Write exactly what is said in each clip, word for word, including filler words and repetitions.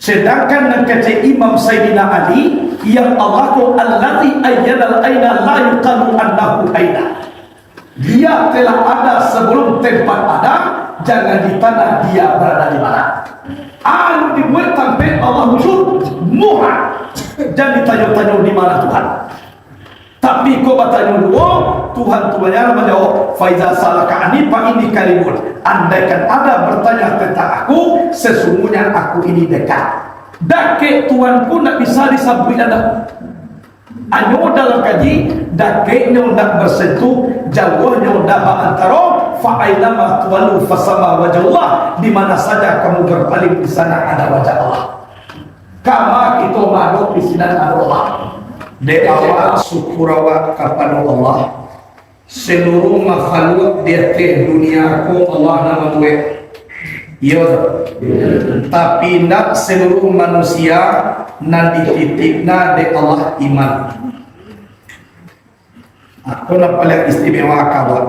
Sedangkan nan kecek Imam Saidina Ali, yang Allah ko alladzi ayyanal aina la yuqalu annahu aina. Dia telah ada sebelum tempat ada, jangan ditanya dia berada di mana. Anu dibuat tampek Allah wujud, muha, jangan ditanyo-tanyo di mana Tuhan. Tapi kok batanyo duo, Tuhan tu banyar manjawab, "Faiza salaka ani fa inni qaribun." Andaikan ada bertanya tentang aku, sesungguhnya aku ini dekat. Dakek Tuhan pun ndak bisa disampuik ado. Anyo dalam kaji, dakeknyo ndak bersentuh, jauahnyo ndak baantaro, fa ainama tuwallu fasama wajhullah, di mana saja kamu berpaling, di sana ada wajah Allah. Kama kito madok di sinan ado Allah. Dek awak, syukur awak kapado Allah. Seluruh makhluk di ateh dunia ko Allah nan mambuek. Iyo. Tapi indak seluruh manusia nan dititipna dek Allah iman. Ako nan paliang istimewa ka awak.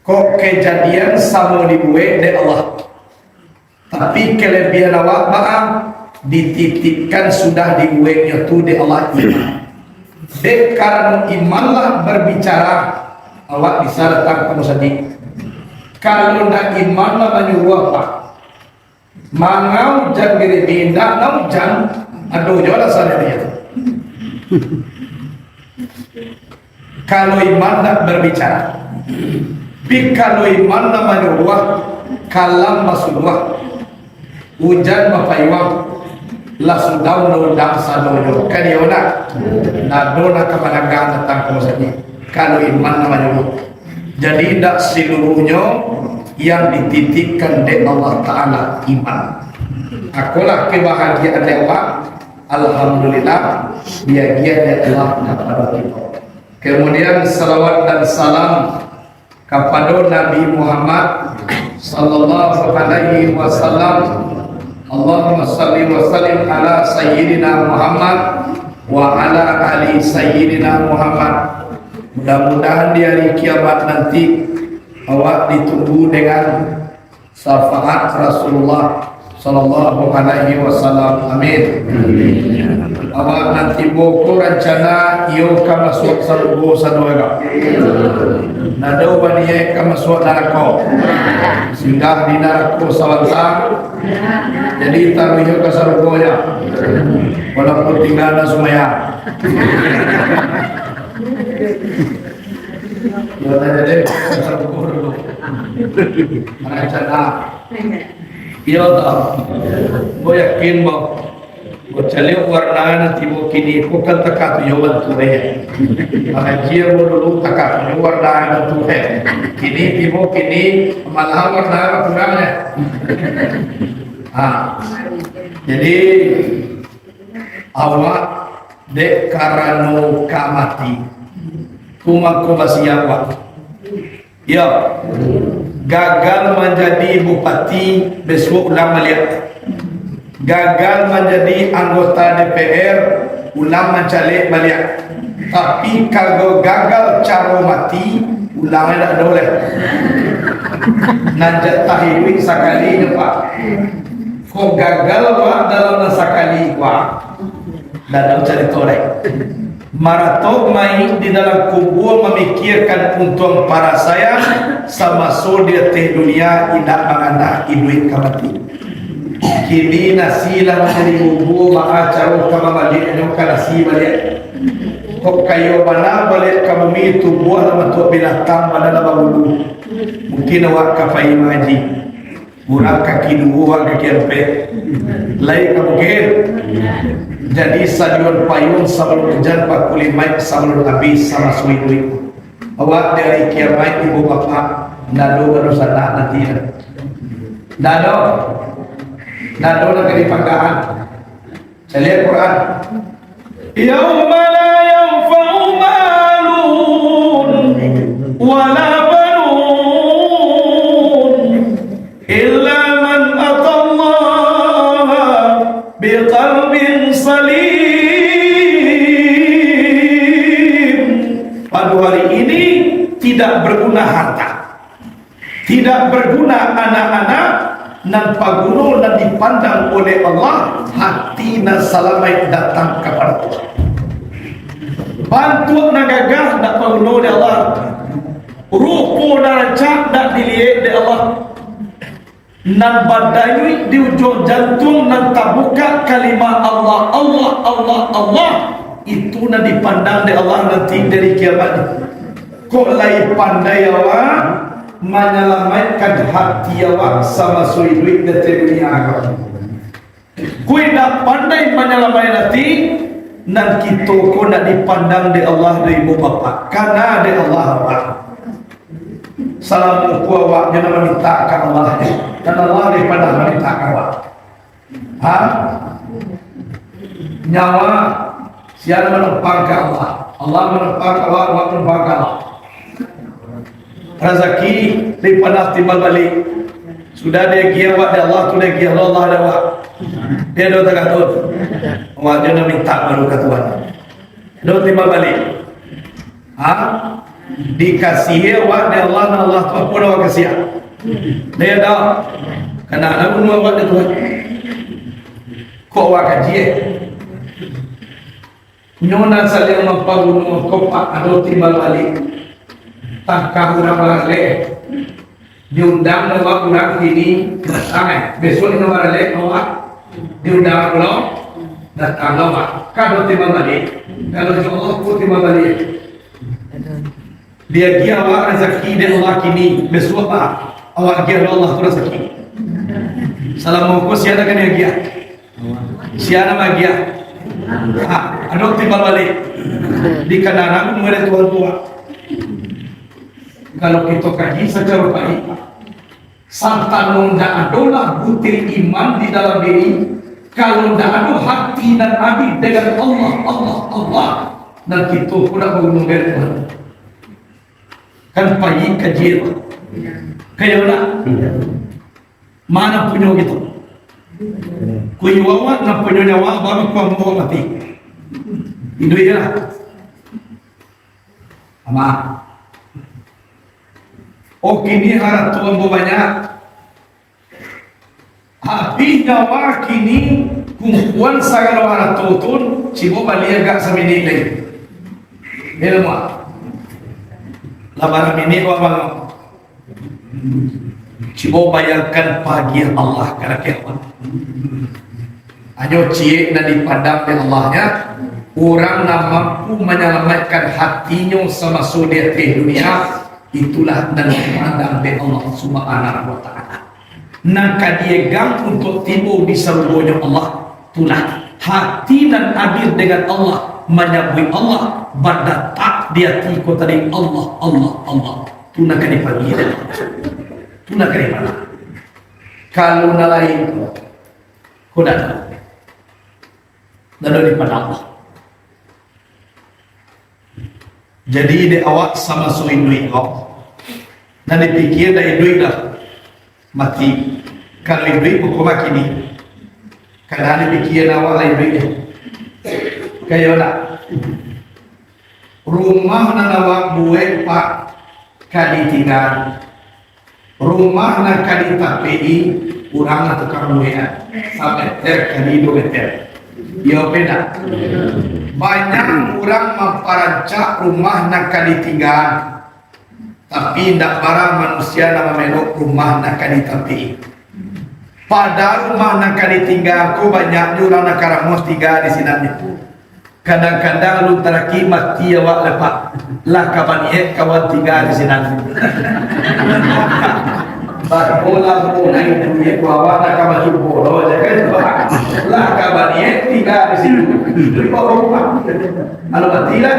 Kok kejadian samo dibuek dek Allah. Tapi kelebihan awak baa, dititipkan sudah dibueknyo tu dek Allah iman. Dek karano imanlah berbicara, awak bisa datang ka musajik. Kalau ndak imanlah manyuruah, Pak, manga ujan diri, indak na ujan, ado jo alasan dia. Kalau iman ndak berbicara, tapi kalau iman nan manyuruah, kalam basuruah, ujan bapayuang, lah sudah undang-undang sadonyo. Kan iyo ndak? Ndak ado nan ka managah datang ka musajik. Kalau iman nan manyuruah. Jadi, ndak seluruhnyo yang dititipkan dek Allah Ta'ala iman. Akolah kebahagiaan dek awak. Alhamdulillah, diagiah dek Allah kapado kito. Kemudian, salawat dan salam kapado Nabi Muhammad sallallahu alaihi wasallam. Allahumma salli wa sallim ala Sayyidina Muhammad wa ala ali Sayyidina Muhammad. Mudah-mudahan di hari kiamat nanti, awak ditunggu dengan syafaat Rasulullah sallallahu alaihi wasallam. Amin. Awak nan tibo ko rancana iyo ka masuak sarugo sadoe ka. Nado baniaik ka masuak narako. Singgah di narako sabanta. Jadi taruih iyo ka sarugo ja. Walaupun tingga nan sumbayang. Iyo, tadi deh, ka sarugo dulu. Rancana. Iyo, toh. Ambo yakin, bah, ambo caliak warna nan tibo kini ko kan takah tu yo bantu, eh. Mangaji ambo dulu takah tu yo warna nan tu, eh. Kini tibo kini malah warna nan kurang, eh. Ha. Jadi, awak dek karano ka mati, tu mangko basiap, wak. Iyo, gagal manjadi bupati, bisuak ulang baliak. Gagal manjadi anggota D P R, ulang mancalek baliak. Tapi, kalau gagal caro mati, ulang indak ado lai. Nan jatah iduik sakali nyo, Pak. Kok gagal, Pak, dalam nan sakali, Pak? Dalam carito lai. Maratok mayik di dalam kubua mamikiakan untuang parasaian samaso di ateh dunia indak mangana iduik ka mati. Kini nasi lah manjadi bubua, baa caro ka mambaliaknyo ka nasi baliak? Kok kayo bana baliak ka bumi, tubuah lah bantuak binatang, badan lah babulu. Mungkin awak ka pai mangaji. Urang kaki duo, urang kaki ampek. Lai ka mungkin. Jadi, sadion payuang sabalun ujan, bakulimaik sabalun abih, samaso iduik. Awak di ari kiamaik, ibu bapak, ndak ado badosanak nanti. Ndak ado. Ndak ado nan ka dipanggaan. Caliak Quran. Yauma la yanfa'u malun wala banun illa man atallaha biqalbin salim. Pada hari ini tidak berguna harta. Tidak berguna anak-anak, Nan paguno nan dipandang oleh Allah, hati nan salamaik datang kapado Allah. Bantuak nan gagah ndak paguno dek Allah. Rupo nan rancak ndak diliek dek Allah. Nan badayuik di ujuang jantuang nan tabukak kalimah Allah, Allah, Allah, Allah, itu nan dipandang dek Allah nanti di ari kiamat. Kok lai pandai awak manyalamaikkan hati awak samaso iduik di ateh dunia ko? Kok indak pandai manyalamaik hati, nan kito ko ndak dipandang dek Allah, dek ibu bapak, kana dek Allah awak. Salamo ko awak jo nan mamintak ka Allah, dan Allah dek panah mamintak ka awak. Ha? Nyawa, sia nan manumpang ka Allah. Allah manumpang ka awak, awak manumpang ka Allah. Razaki dek panah timbal baliak. Sudah diagiah awak dek Allah, tu diagiah Allah dek awak. Dek ado tagak tu. Awak jo nan mintak baru ka Tuhan. Ado timbal baliak. Ha? Dikasiahi awak dek Allah, nan Allah tu apo nan awak kasiahi? Dek ado. Kana nan bunuah awak dek Tuhan. Kok awak kaji, eh? Nyo nan saliang mampabunuah ko, Pak, ado timbal baliak. Tangkah urang baralek. Diundang dek awak urang kini, datang, eh. Bisuak inyo baralek awak, diundang pulo, datang awak. Ka ado timbal baliak. Kalau jo Allah ko timbal baliak. Diagiah awak razaki dek Allah kini, bisuak, Pak, awak agiah dek Allah tu razaki. Salamo ko sia nan ka diagiah? Sia nan maagiah? Ha, ado timbal baliak. Dikana nan mulai Tuhan tu, Pak. Kalau kito kaji sacaro baik, Pak, santano ndak adolah butir iman di dalam diri, kalau ndak ado hati nan adil dengan Allah, Allah, Allah, nan kito ko ndak baguno dari Tuhan. Kan pai kaji, Pak. Kayo ndak? Ma nan punyo kito? Kuyo awak nan punyo nyawa, baru kuambo mati. Iduik lah. Ama. Oh, kini harato ambo banyak. Habih nyawa kini, kumpuan sagalo harato tu, cubo bali agak saminik lai. Iyo, Mak. Lah bara minik ko, Abang? Cubo bayangkan pagiah Allah ka lakeh awak. Hanyo ciek nan dipandang dek Allah nyo, urang nan mampu manyalamaikkan hatinyo samaso di ateh dunia, itulah nan dipandang dek Allah Subhanahu wa Ta'ala. Nan ka diegang untuak tibo di sarugonyo Allah, tulah hati nan adil dengan Allah, manyabuik Allah, badatak di ati ko tadi, Allah, Allah, Allah. Tu nan ka dipagiah. Tu nan ka dipandang. Kalau nan lain ko, ko dak ado. Dak ado dipandang Allah. Jadi, dek awak samaso iduik ko, nan dipikia dak iduik doh, mati. Kalau iduik, pokok mati ni. Kadang dipikia awak lah iduik. Kayo ndak? Rumah nan awak buek, Pak, ka ditinggaan. Rumah nan ka ditapek-i, urang nan tukang buek, sameter kali duo meter. Iyo, beda. Banyak urang mamparancak rumah nan ka ditinggaan, tapi, indak bara manusia nan mamelok rumah nan ka ditapek-i. Padahal rumah nan ka ditinggaan ko, banyak juo urang nan ka ramuah tingga di sinan. Kadang-kadang alun taraki mati awak lai, Pak, lah ka baniaik kawan tingga di sinan. Batua lah, mulai duit ko awak lah ka bacubo lo, jan kan, Pak? Lah ka baniaik tingga di situ. Duit baru rumah. Kalau mati lah.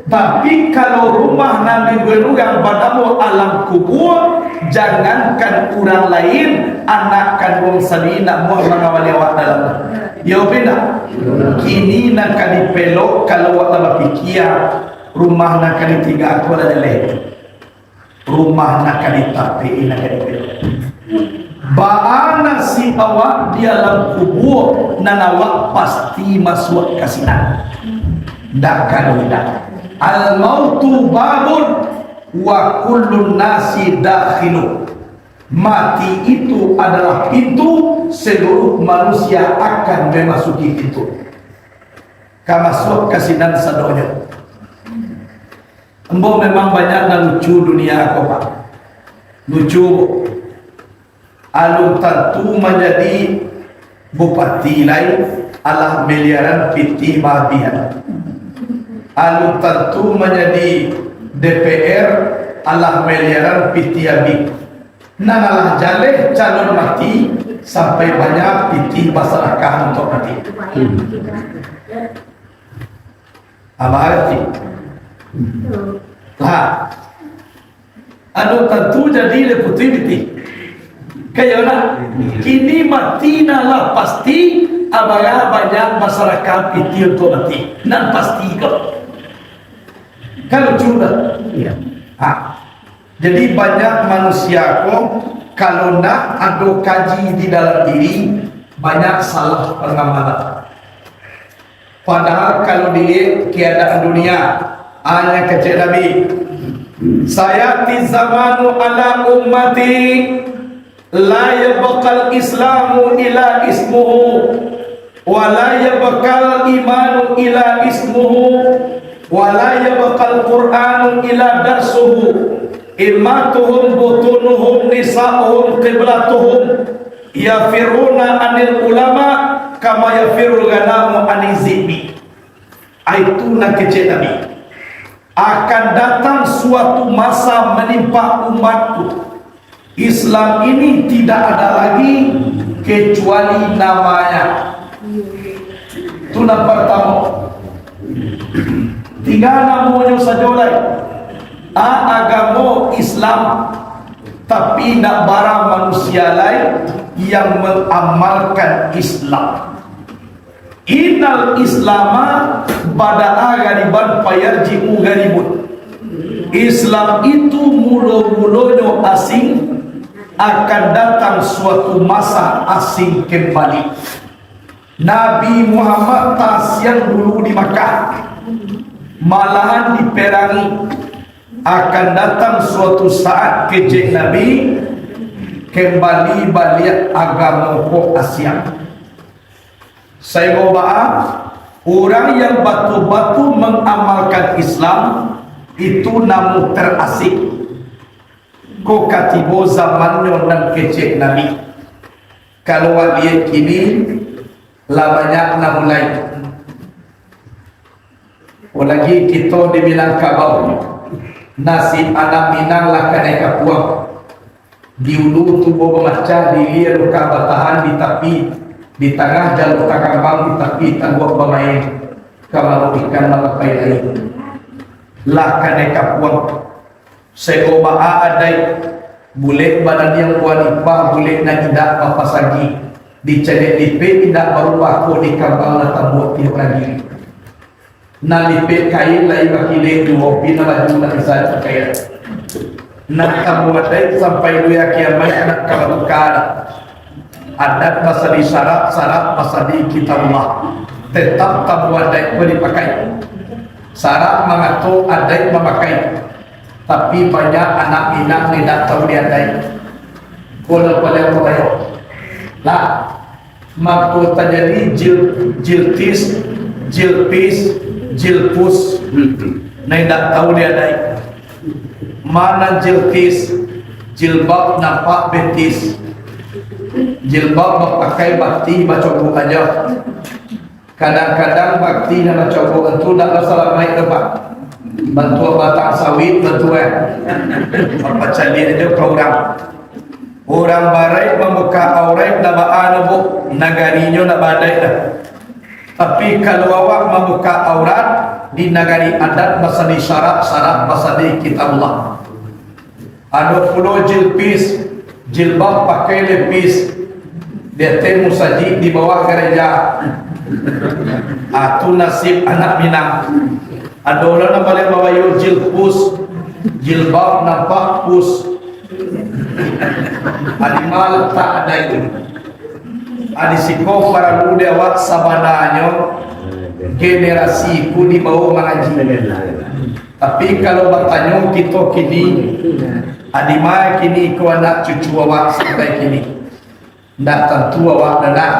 Tapi, kalau rumah nan dibuek urang banamo alam kubua, jangankan urang lain, anak kanduang sandiri indak namuah mangawali awak dalam. Iyo, beda. Kini nan ka dipelok, kalau awak lah bapikia, rumah nan ka ditinggaan ko lah jaleh. Rumah nan ka ditapek-i nan ka dipelok. Baa nasib awak di alam kubua, nan awak pasti masuak ka sinan. Ndak ka doh indak. Al-mautu babun wa kullun nasi dakhiluh. Mati itu adalah pintu, seluruh manusia akan memasuki pintu. Ka masuak ka sinan sadonyo. Ambo memang banyak nan lucu dunia ko, Pak. Lucu. Alun tantu manjadi bupati lai, alah miliaran pitih baabihan. Alun tantu manjadi D P R, alah miliaran pitih abih. Nan alah jaleh calon mati, sampai banyak pitih basadakah untuak mati. Abah arati. Lah. Ado tantu jadi deputi pitih. Kayolah. Kini mati nan lah pasti, abah banyak basadakah pitih untuak mati. Nan pasti ko. Kan lucu dah. Iya. Ha. Jadi, banyak manusia ko, kalau ndak ado kaji di dalam diri, banyak salah pangamalan. Padahal, kalau diliek keadaan dunia, hanya kecek Nabi, "Sayati zamanu ala ummati, la yabqal Islamu ila ismuhu, wa la yabqal imanu ila ismuhu, wa la yabqal Qur'anu ila darsuhu, immatuhum butunuhum nisa'uhum qiblatuhum, yafiruna anil ulama, kama yafirul ghanamu anil zi'bi." Itu nan kecek Nabi. Akan datang suatu masa manimpa umatku. Islam ini tidak ada lagi kecuali namanya. Itu nan pertama. Tinggal namonyo sajo lai. A, agamo Islam, tapi ndak bara manusia lai yang mengamalkan Islam. Innal Islama bada'a ghariban fayarji'u gharibun. Islam itu mulo-mulonyo asing, akan datang suatu masa asing kembali. Nabi Muhammad tasiang dulu di Makkah, malahan diperangi. Akan datang suatu saat, kecek Nabi, kembali baliak agamo ko asiang. Sainggo baa, urang yang batul-batul mangamalkan Islam, itu namo terasing. Ko ka tibo zamannyo nan kecek Nabi. Kalau awak liek kini, lah banyak nan mulai. Apolai kito di Minangkabau, nasib anak Minang lah kanai kapuang. Di ulu tubuah bamacah, di ilia luka batahan, di tapi, di tangah jalua takambang, di tapi taguak bamain, ka mano ikan malapai lai. Lah kanai kapuang. Sainggo baa adaik, bulek bananiang buah nipah, bulek nan indak bapasagi, dicaliak lipek indak barubah, ko di kambang nan tambuak tiok nagiri. Nan lipek kain lai bakilek juo, pina baju nan bisa dipakaian. Nan tambuak adaik sampai dunia kiamaik nak ka batuka. Adat basadi syarak, syarak basadi kitabullah. Tetap tambuak adaik ko dipakai. Syarak mangato adaik mamakai. Tapi banyak anak Minang nan indak tahu di adaik. Ko lah paliang babayo. Lah, mako tajadi jil-, jiltis, jilpis, jilpus. Nan indak tahu di adaik. Mana jiltis? Jilbab nampak betis. Jilbab bapakai batih bacobok aja. Kadang-kadang batih nan bacobok tu ndak lah salamaik doh, Pak. Bantuak batang sawit, bantuak, eh. Bapacaliak aja ka urang. Urang baraik mambuka auraik ndak baa doh, Bu. Nagarinyo ndak baadaik doh. Tapi kalau awak mambuka aurat di nagari adat basadi syarak, syarak basadi kitabullah. Ado pulo jilpis, jilbab pakai lepis, di ateh musajik, di bawah gareja. Ah, tu nasib anak Minang. Ado lo nan baleh babayo jilpus, jilbab nampak pus. Di ma latak adaik tu? Ah, di siko paralu di awak sabananyo generasi ku dibawo mangaji. Tapi kalau batanyo kito kini, Adimai kini ko anak cucu awak sampai kini? Ndak tantu awak dengar.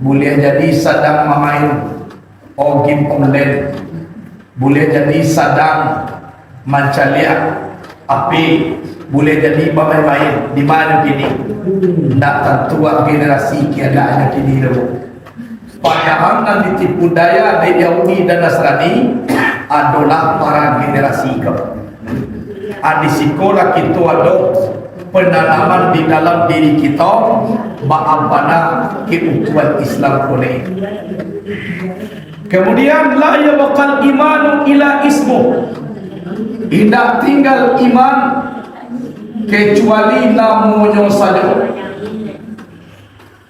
Buliah jadi sadang mamain game online. Buliah jadi sadang mancaliak H P. Buliah jadi bamain-main. Di ma kini? Ndak tantu awak generasi kiadaanyo kini doh. Padahal nan ditipu daya dek Yahudi dan Nasrani adolah para generasi ko. A, di sikolah kito ado penanaman di dalam diri kito, baa bana keutuhan Islam ko lai. Kemudian, la yabqal imanu illa ismuh. Indak tinggal iman kecuali namonyo sajo.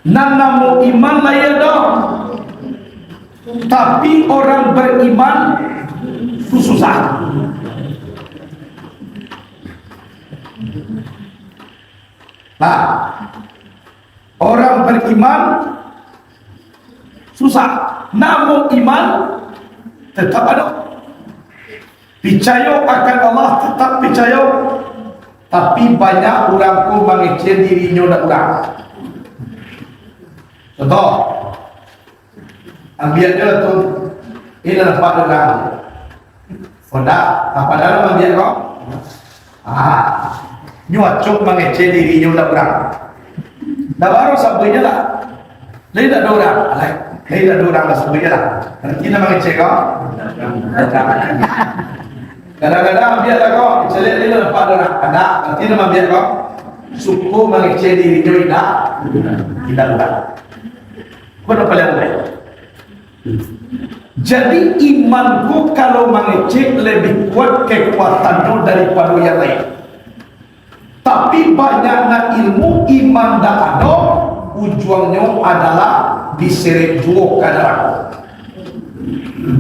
Nan namo iman lai ado, tapi orang beriman tu susah. Nah, orang beriman susah. Namo iman tetap ado. Picayo akan Allah, tetap picayo. Tapi banyak urang ko mangecek dirinyo dak urang. Contoh, ambiak jo lah tu. Ini lah nampak urang. Oh, dak, apa dalam ambiak ko? Ah, nyo acok mangecek dirinyo dak urang. Dah baru sabuiknyo lah. Lai dak ado urang. Lai, lai dak ado urang lah, sabuiknyo lah. Nanti nan mangecek ko? Kadang-kadang ambiak lah ko, caliak ni lah nampak ado urang. Ada, nanti nan ambiak ko? Suko mangecek dirinyo indak, indak urang. Ko nan paling urang. Jadi, iman ko kalau mangecek labiah kuat kekuatannyo daripado yang lain. Tapi, banyaknyo ilmu, iman dak ado, ujuangnyo adalah diseret juo ka narako.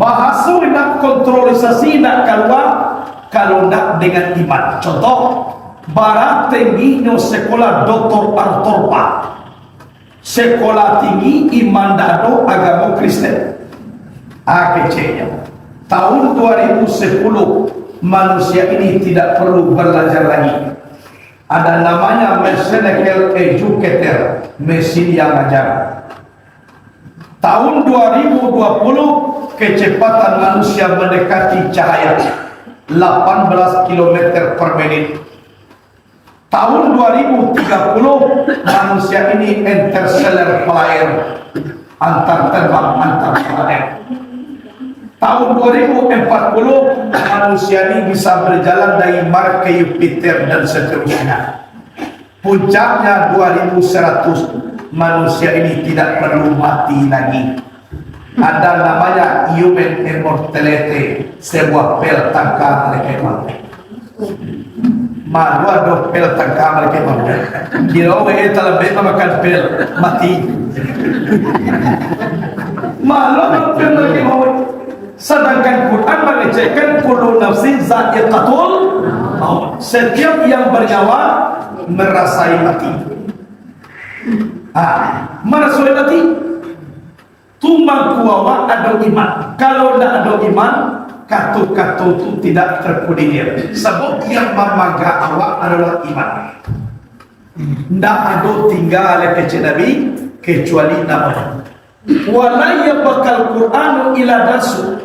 Bahaso indak kontrolisasi indak kalua, kalau indak dengan iman. Contoh, bara tengginyo sekolah Doktor Arthur Pak. Sekolah tinggi, iman dak ado, agamo Kristen. Ah, keceknyo. Tahun dua ribu sepuluh, manusia ini tidak perlu belajar lagi. Ada namanya mechanical educator, mesin yang ngajar. Tahun dua ribu dua puluh, kecepatan manusia mendekati cahaya, delapan belas kilometer per menit. Tahun dua ribu tiga puluh, manusia ini interstellar flyer, antar terbang, antar planet. Tahun dua ribu empat puluh, manusia ini bisa berjalan dari Mars ke Jupiter dan seterusnya. Puncaknya dua ribu seratus, manusia ini tidak perlu mati lagi. Ada namanya human immortality, sebuah pil tangka malaikat maut. Malu ado pil tangka malaikat maut. Kiro we talambek mamakan pil, mati. Malu ado pil malaikat maut. Sedangkan Quran mengecekkan kullu nafsin za'iqatul maut. Setiap yang bernyawa merasai mati. Ah, marasoi mati. Tu mangko awak ado iman. Kalau ndak ado iman, kato-kato tu tidak terkoordinir. Sabab yang mamaga awak adolah iman. Ndak ado tingga lai kecek Nabi, kecuali namo. Wala yabqal Qur'anu illa darsu.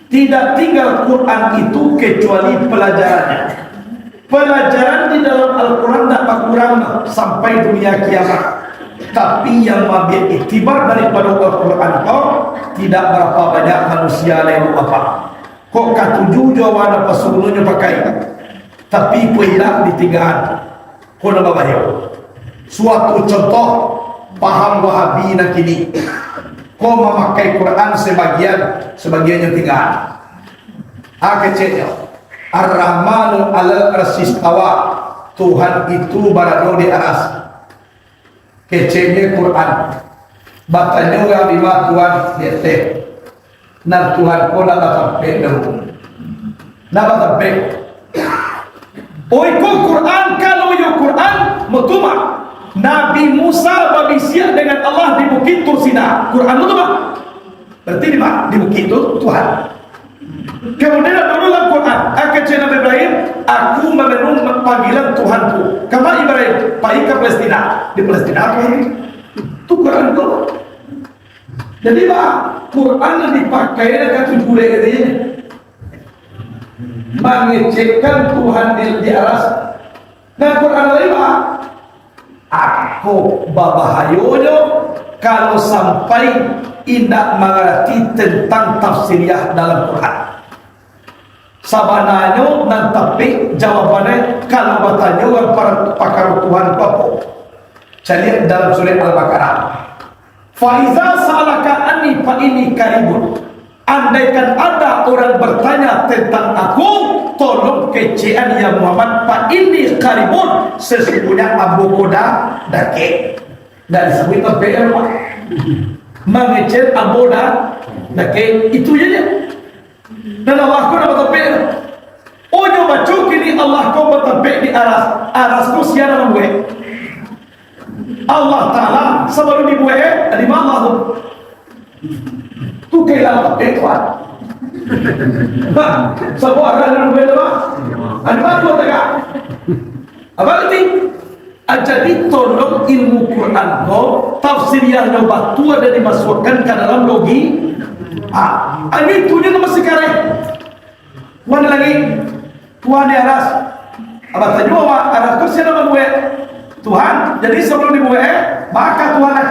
Tidak tinggal Quran itu kecuali pelajarannya. Pelajaran di dalam Al-Quran ndak bakurang sampai dunia kiamat. Tapi yang maambiak iktibar daripado Al-Quran ko, tidak barapa banyak manusia lai, Bapak. Kok katuju jo awak nan pasuruhnyo pakai, tapi ko ilang ditinggaan. Ko nan babahayo. Suatu contoh, paham Wahabi nan kini. Ko mamakai Quran sabagian, sabagiannyo tinggaan. A keceknyo, Ar-Rahmanu alal arsy istawa, Tuhan itu barado di aras. Keceknyo Quran. Batanyo urang, "Dima Tuhan?" Di ateh. Nah, Tuhan ko ndak batampek doh. Ndak batampek. Oih, ko Quran, kalau iyo Quran, mako mah Nabi Musa babisiak dengan Allah di Bukik Tursina. Quran tu mah. Berarti di ma-, di bukik tu Tuhan. Kemudian ado dalam Quran, ah, kecek Nabi Ibrahim, "Aku mamanuhi panggilan Tuhanku." Kama Ibrahim, pai ka Palestina. Di Palestina Tuhan. Tu Quran tu. Jadi, bah, Quran nan dipakai nak katuju dek katanya. Mangecekkan Tuhan di, di aras. Nah, Quran lain, bah. Ako babahayonyo kalau sampai indak mangarati tentang tafsiriah dalam Quran. Sabananyo nan tapek jawabannyo kalau batanyo urang par-, pakaro Tuhan tu apo? Caliak dalam surah Al-Baqarah. "Fa iza sa'alaka anni fa inni qaribun." Andaikan ada orang bertanya tentang Aku, tolong kecekan ya Muhammad, "fa inni qaribun," sesungguhnya Ambo ko da-, dakek. Ndak disabuik tampek, Pak. Mangecek Ambo da-, dakek. Itu je dia. Dan Allah ko ndak batampek. Oh, nyo baco kini Allah ko batampek di aras. Aras ko sia nan mambuek? Allah Ta'ala. Sabalum dibuek, eh, di ma Allah tu? Tu kailah batampek, Tuan. Nah, sabab aras nan mambuek tu, Pak. Ado tu tagak. Apa arti? Ah, jadi tolong ilmu Quran ko, tafsiriahnyo batua dan dimasukkan ka dalam logi-, ah, anu itu nyo masih kareh. Tuhan di langik, Tuhan di aras. Abah tanyo awak, aras tu sia nan mambuek? Tuhan. Jadi sabalum dibuek, eh, maka Tuhan lah.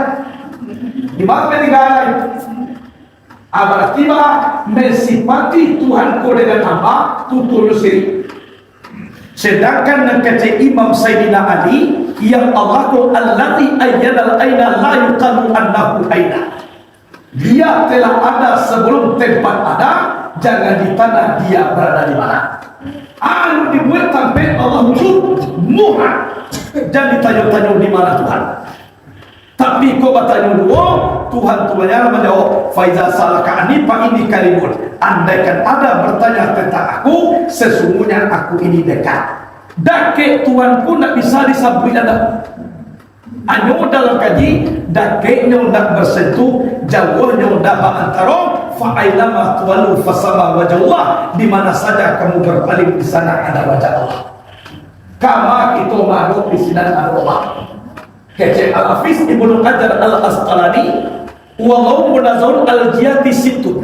Di ma tingga lai? Ah, bararti bah, mensifati Tuhan ko dengan hamba, tu tunyo sirik. Sedangkan nan kecek Imam Saidina Ali, yang Allah ko alladzi ayyanal aina la yuqalu annahu aina. Dia telah ada sebelum tempat ada, jangan ditanya dia berada di mana. Anu dibuek tampek Allah tu muha, jan ditanyo-tanyo di mana Tuhan. Tapi kok batanyo duo, Tuhan tu bana manjawab, "Fa iza sa'alaka anni fa inni qaribun." Andaikan ada bertanya tentang Aku, sesungguhnya Aku ini dekat. Dakek Tuhan pun ndak bisa disabuik ado. Anyo dalam kaji, dakeknyo ndak bersentuh, jauahnyo ndak baantaro, fa ainama tuwallu fasamma wajhullah, di mana saja kamu berpaling, di sana ada wajah Allah. Kama kito maadok di sinan ado Allah. Kecek Al-Hafiz Ibnu Hajar Al-Asqalani, "Wallahu munazzahun al jihati sittun."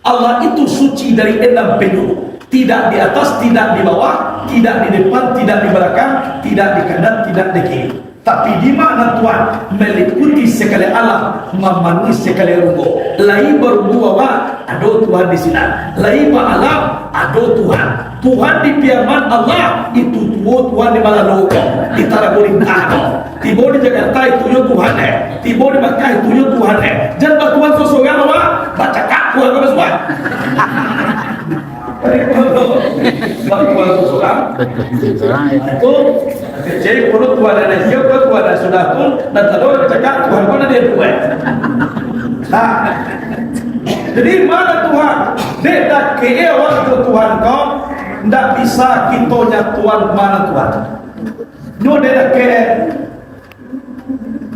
Allah itu suci dari enam penjuru. Tidak di atas, tidak di bawah, tidak di depan, tidak di belakang, tidak di kanan, tidak di kiri. Tapi di ma Tuhan meliputi sakali alam, mamanuhi sakali rugo. Lai barugo awak, ado Tuhan di sinan. Lai baalam, ado Tuhan. Tuhan di Piaman Allah, itu tuo Tuhan di Malalo ko, di Taragulintah ko. Tibo di Jakarta, itu nyo Tuhan, eh. Tibo di Makkah, itu nyo Tuhan, eh. Jan batuhan sosorang awak, bacakak Tuhan ko basuah. Batuhan sosorang. Itu, jadi, kalau Tuhan ada dia, kalau Tuhan ada sudah tu, dan tak ada orang cakap, Tuhan pun ada yang buat. Nah, jadi ma Tuhan? Dek dakek awak tu Tuhan ko, ndak bisa kito nyatuan ma Tuhan. Nyo dek dakek,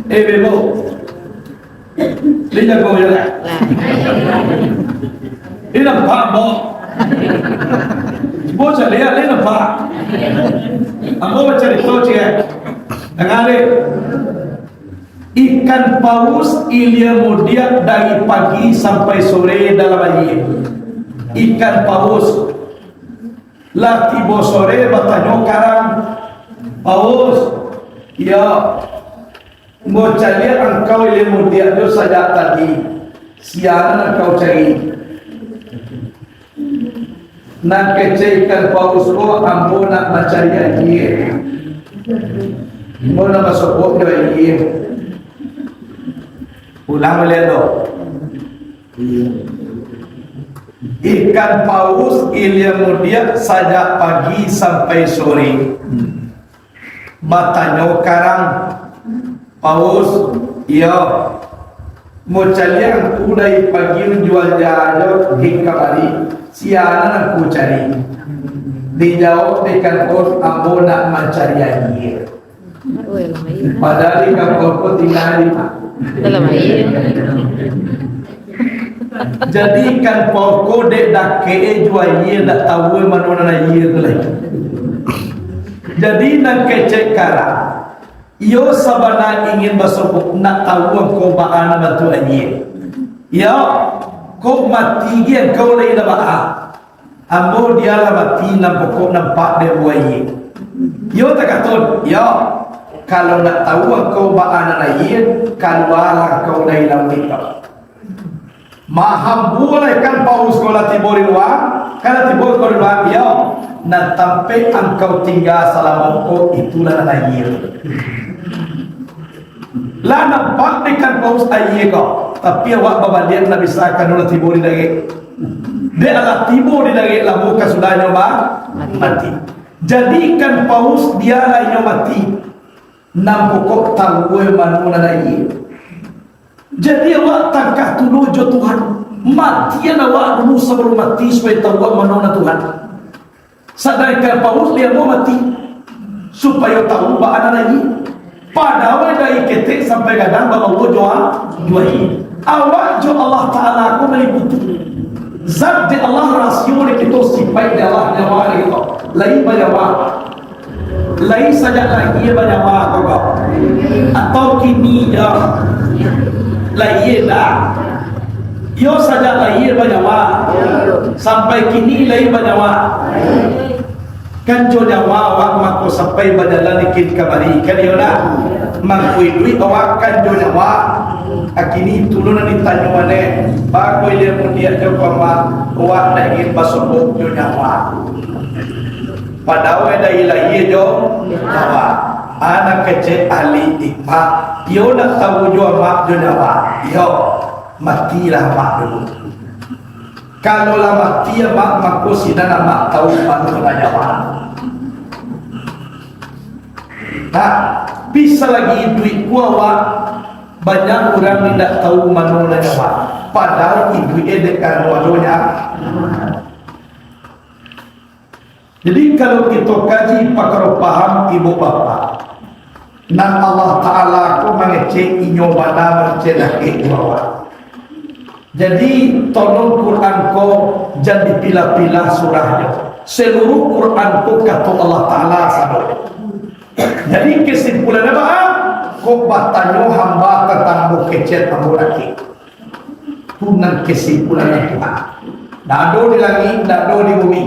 eh, bebo. Dia jago je lah. Dia nampak, Ambo. Ambo cari, dia nampak. Ambo bacarito, cik, eh. Dengar, dek. Ikan paus ilia mudiak dari pagi sampai sore dalam aia. Ikan paus. Lah tibo sore batanyo karang, "Paus, iyo, ambo caliak angkau ilia mudiak tu sajak tadi. Sia nan angkau cari?" Nan kecek ikan paus ko, "Ambo nak mancari aia. Ambo nak basobok jo aia." Ulang baliak tu. Ikan paus ilia mudiak sajak pagi sampai sore. Batanyo karang, "Paus, iyo, ambo caliak angku dari pagi unjuang jajo hingga kamari, sia nan angku cari?" Dijawab ikan paus, "Ambo nak mancari aia." Padahal ikan paus ko tingga di ma? Dalam aia. Jadi kan pokok dek dakek e jo ayie, ndak tahu e mano nan ayie tu lai. Jadi nan kecek karang, iyo sabana ingin basobok, ndak tahu angkau baa nan bantuak ayie. Iyo, kok mati gi angkau lai ndak baa. Ambo dialah mati nan pokok nampak dek ayie. Iyo takaton, iyo. Kalau ndak tahu angkau baa nan ayie, kalualah angkau dari lauik ko. Mahambualah ikan paus ko lah tibo di lua, kan lah tibo ko di lua, iyo. Nan tampek angkau tingga salamo ko, itulah nan ayie. Lah nampak ikan paus ayie ko, tapi awak babaliak ndak bisa, karano lah tibo di darek. Dek alah tibo di darek, lamo ka sudahnyo ma-, mati. Jadi ikan paus dialah inyo mati, nan pokok tahu e mano nan ayie. Jadi awak tangkah tu lo jo Tuhan. Matian awak dulu sabalum mati, supayo tahu awak mano nan Tuhan. Sadangkan paus lai ambo mati, supayo tahu baa nan ayie. Padahal dari ketek sampai gadang babawo jo a-, jo ayie. Awak jo Allah Ta'ala ko maliputi. Zat dek Allah rasio dek kito, sipaik dek Allah nyawa dek kito. Lai banyawa. Lai sajak lahia banyawa ko, ko? Atau kini jo? Lahia dah. Iyo sajak lahia banyawa. Sampai kini lai banyawa. Kan jo nyawa awak mangko sampai bajalan ikin kamari, kan iyo dah? Mangko iduik awak kan jo nyawa. Akini tu lo nan ditanyo maneh, baa ko ilia mudiak jo pamak, awak ndak ingin basobok jo nyawa. Padahal dari lahia jo nyawa. Anak kecek ahli hikmah, iyo ndak tahu jo amak jo nyawa. Iyo, matilah amak dulu. Kalau lah mati amak, mako sinan amak tahu mano nan nyawa. Nah, bisa lagi iduik ko awak, banyak urang indak tahu mano nan nyawa. Padahal iduik e dek karano ado nyawa. Jadi, kalau kito kaji pakaro paham ibu bapak, nan Allah Ta'ala ko mangecek inyo bana mangecek dakek jo awak. Jadi, tolong Quran ko jan dipilah-pilah surahnyo. Seluruh Quran ko kato Allah Ta'ala sado. Jadi, kesimpulan apo? Kok batanyo hamba tantang ambo kecek ambo dakek. Tu nan kesimpulan nan Tuhan. Ndak ado di langik, ndak ado di bumi.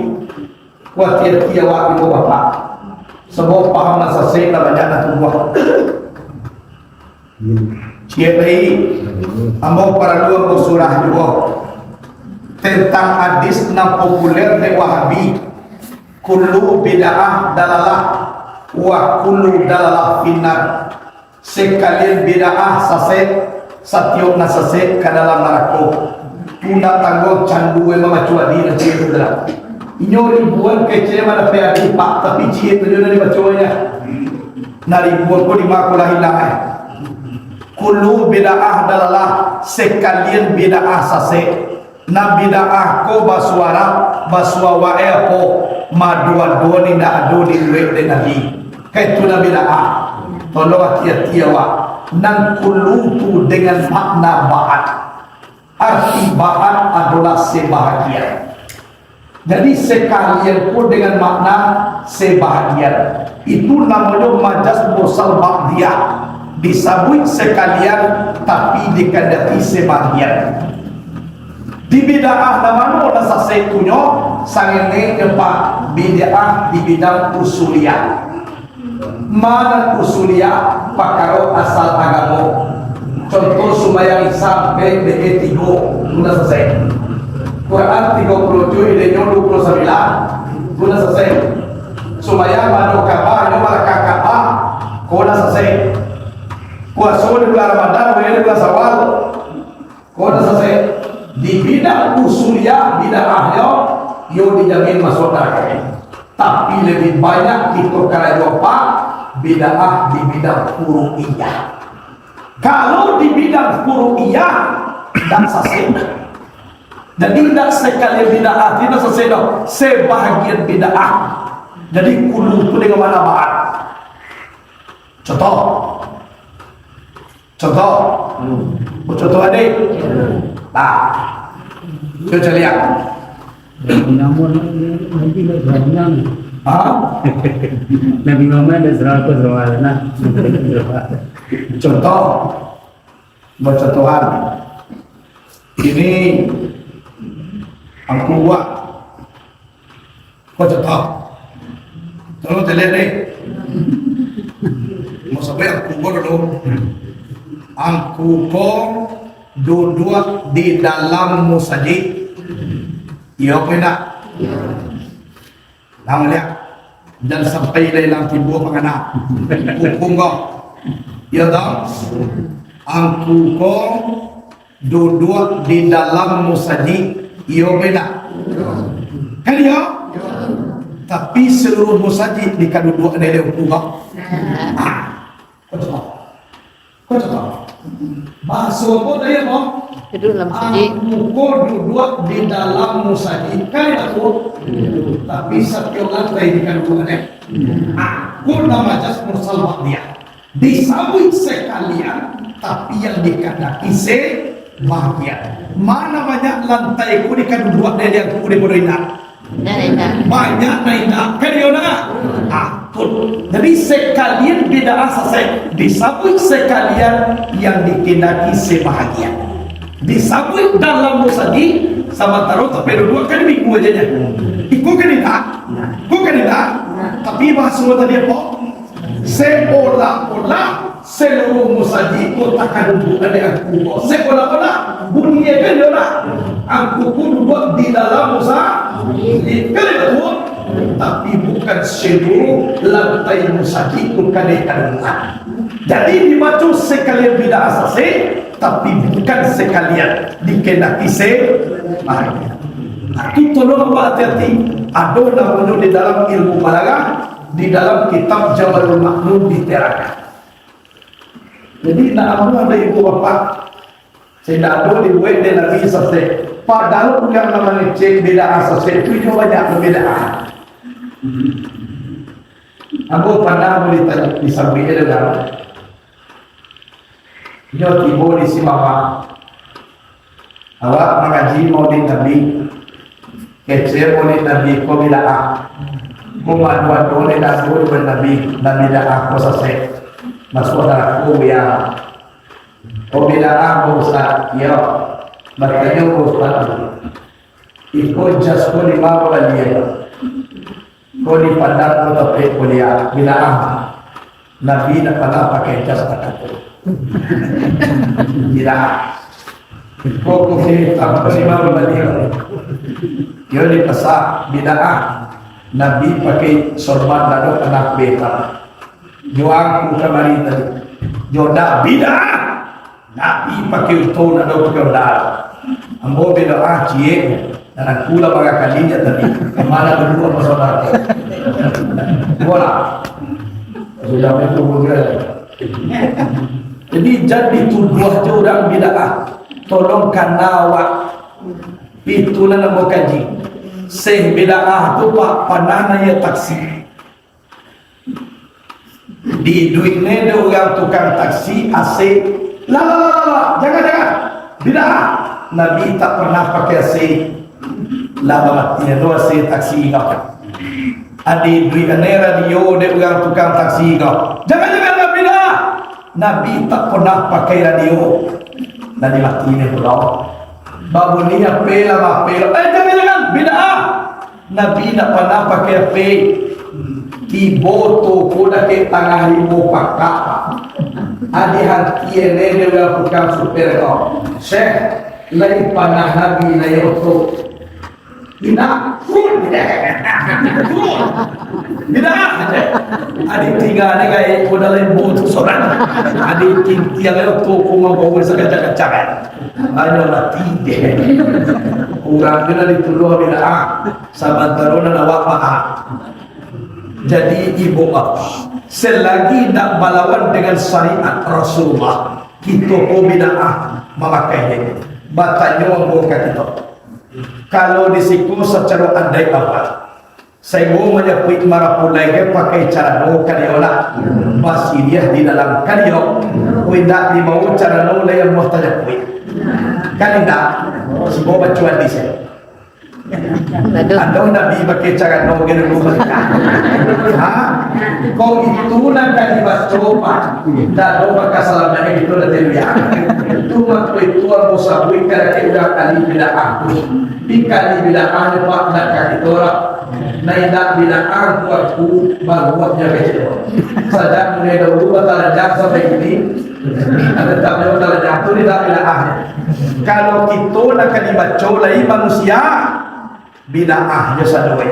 Hati-hati awak ibu bapak. Sabab paham nan sasek lah banyak nan tumbuah. Ciek lai, ambo paralu ambo surah juo tentang hadis nan populer dek Wahabi, "Kullu bid'ah dalalah, wa kullu dalalah finnar." Sekalian bid'ah sasek, satiok nan sasek ka dalam narako. Tu ndak tangguang candu e mambaco hadis nan ciek tu lah. Inyo ribuan kecek mandapek hadis, Pak, tapi ciek tu juo nan dibaco e. Nan ribuan ko di ma ko lah ilang e. Kullu bid'ah dalalah, sekalian bid'ah sasek. Nan bid'ah ko baso Arab, baso awak e apo? Mado-ado ni ndak ado dibuek dek Nabi. Ka itu nan bid'ah. Tolong hati-hati awak. Nan kullu tu dengan makna ba'ad. Arti ba'ad adolah sebahagian. Jadi, sekalian pun dengan makna sebahagian. Itu namonyo majaz mursal ba'diyah. Disabuik sekalian, tapi dikandaki sebahagian. Di bid'ah nan mano nan sasek tu nyo? Sangenek nyo, Pak, bid'ah di bidang usuliyah. Ma nan usuliyah, pakaro asal agamo. Contoh, sumbayang Isya ampek, dek e tigo, tu nan sasek. Quran tigo puluh tujuh, ilenyo duo puluh sambilan, tu nan sasek. Sumbayang mado Ka'bah, nyo malakah Ka'bah, ko nan sasek. Puaso di bulan Ramadan, bulan, di bulan Syawal, ko nan sasek. Di bidang usuliyah, bid'ahnyo, iyo dijamin masuak narako. Tapi, lebih banyak kito karajo, Pak, bid'ah di bidang furu'iyah. Kalau di bidang furu'iyah, ndak sasek. Jadi, ndak sekalian bid'ah, tidak sasek doh. Sebahagian bid'ah. Jadi, kullu tu dengan makna ba'ad. Contoh. Contoh. Hmm. Contoh, adik. Nah, Cuba caliak. Nabi Muhammad ada surau ko surau, nah. Contoh, bacontohan. Ini angku buah. Ko contoh. Tolong caliak deh. Mau sampai angku ko dulu. Angku ko duduak di dalam musajik. Iyo apa indak? Nah, maliek. Jan sampai ilang timbua pangana. Hukum ko. Iyo toh? Angku ko duduak di dalam musajik. Iyo apa indak? Kan iyo? Tapi saluruh musajik di kaduduak dari angku ko. Ah. Ko contoh. Ko contoh. Bahaso ko tadi apo? Duduak dalam masjid. Angku ko duduak di dalam musajik. Kan itu? Tapi satiok lantai di kaduduak, eh. Angku nan majas mursal ba'diyah. Disabuik sakalian, tapi yang dikandaki sabahagian. Ma nan banyak lantai ko di kaduduak dari angku di Pondok Indah? Banyak nan indak, kan iyo nah? Ampun. Jadi, sakalian bid'ah sasek, disabuik sakalian yang dikandaki sabahagian. Disabuik dalam musajik, samantaro tapi duduak kan minggu aja nya. Iko kan indak? Iko kan indak? Tapi bahaso tadi apo? Seolah-olah saluruh musajik ko takaduduak dari angku ko. Seolah-olah bunyi kan iyo lah. Angku ko duduak di dalam musajik. Kan iyo tu? Tapi bukan saluruh lantai musajik ko ka dikaduduak. Jadi dibaco sakalian bid'ah sasek, tapi bukan sakalian dikandaki sabahagian. Nah, tu tolong awak hati-hati. Ado namonyo di dalam ilmu balaghah, di dalam kitab Jamalul Maknun diterangkan. Jadi, nak amuah dek ibu bapak, sado dibuek dek Nabi sasek. Padahal urang nan mangecek bid'ah sasek tu inyo banyak babid'ah. Ambo panah ambo ditanya, disambuik dek urang. Inyo tibo di Simawa. Awak mangaji Maulid Nabi. Kecek Maulid Nabi ko bid'ah. Ko madu-adu Maulid Nabi, Nabi, Nabi bid'ah ko sasek. Masuak narako buya. Ko bid'ah ko Ustaz. Iyo. Batanyo ko Ustaz. Iko jas ko di ma babali? Ko di Padang ko tapek kuliah, bid'ah. Nabi ndak panah pakai jas takah tu. Bid'ah. Ko ko hitam ko di ma babali? Yo di pasar, bid'ah. Nabi pakai sorban ndak panah hitam. Jo angku kamari tadi. Jo ndak bid'ah. Nabi pakai unto, ndak ado pakai onda. Ambo bid'ah ciek, nan angku lah barakali nyo tadi. Mana baduo basodaro? Bola. Sudah itu bukan. Jadi, jan dituduah jo urang bid'ah. Tolong kana awak. Itulah namo kaji. Syekh bid'ah tu, Pak, panah naiak taksi. Diiduik ne dek urang tukang taksi A C. Lah, lah, lah, lah, lah. Jangan, jangan. Bid'ah. Nabi tak pernah pakai A C. Lah, lah, lah. Iyo tu A C taksi ko. Adi iduik ne radio dek urang tukang taksi ko. Jangan, jangan, lah, bid'ah. Nabi tak pernah pakai radio. Lah dimati ne pulo. Babunyi H P lah, H P lah. Eh, jangan, jangan. Bid'ah. Nabi ndak panah pakai H P. Tibo toko dakek tangah limo pakak. Adi hanti ene dek urang tukang supir ko. Syekh, lai panah Nabi naiak oto? Indak. Indak. Adi tingga ne gaek ko dalam limo tu sorang. Adi tintiang oto ko mambawa sakacak-kacak. Hanyo mati deh. Urang tu lah dituduah bid'ah. Samantaro nan awak maaf. Jadi, ibu bapa, selagi indak balawan dengan syariat Rasulullah, kito ko bid'ah mamakai dek. Batanyo ambo ka kito, kalau di siko sacaro adaik awak, sainggo manyapuik marapulai ke pakai carano kadiyo lah, basiriah di dalam kadiyo, indak dibawo carano lai ambo tanyapuik. Kan indak? Cubo baco hadis, yo. Aduh. Ado Nabi pakai carano ge dulu baliak. Ha? Kok itu nan ka dibaco, Pak? Indak ado maka salamaik itu nan dibiak. Itu mako itu ambo sabuik ka dakek urang ahli bid'ah tu. Di ahli bid'ah ni, Pak, nak ka kito lah. Nah, indak bid'ah tu aku baruahnyo kecek. Sajak mulai dahulu batalanjang sampai kini, tetap nyo batalanjang tu indak bid'ah. Kalau kito nak ka dibaco lai manusia, bid'ah jo sadoe.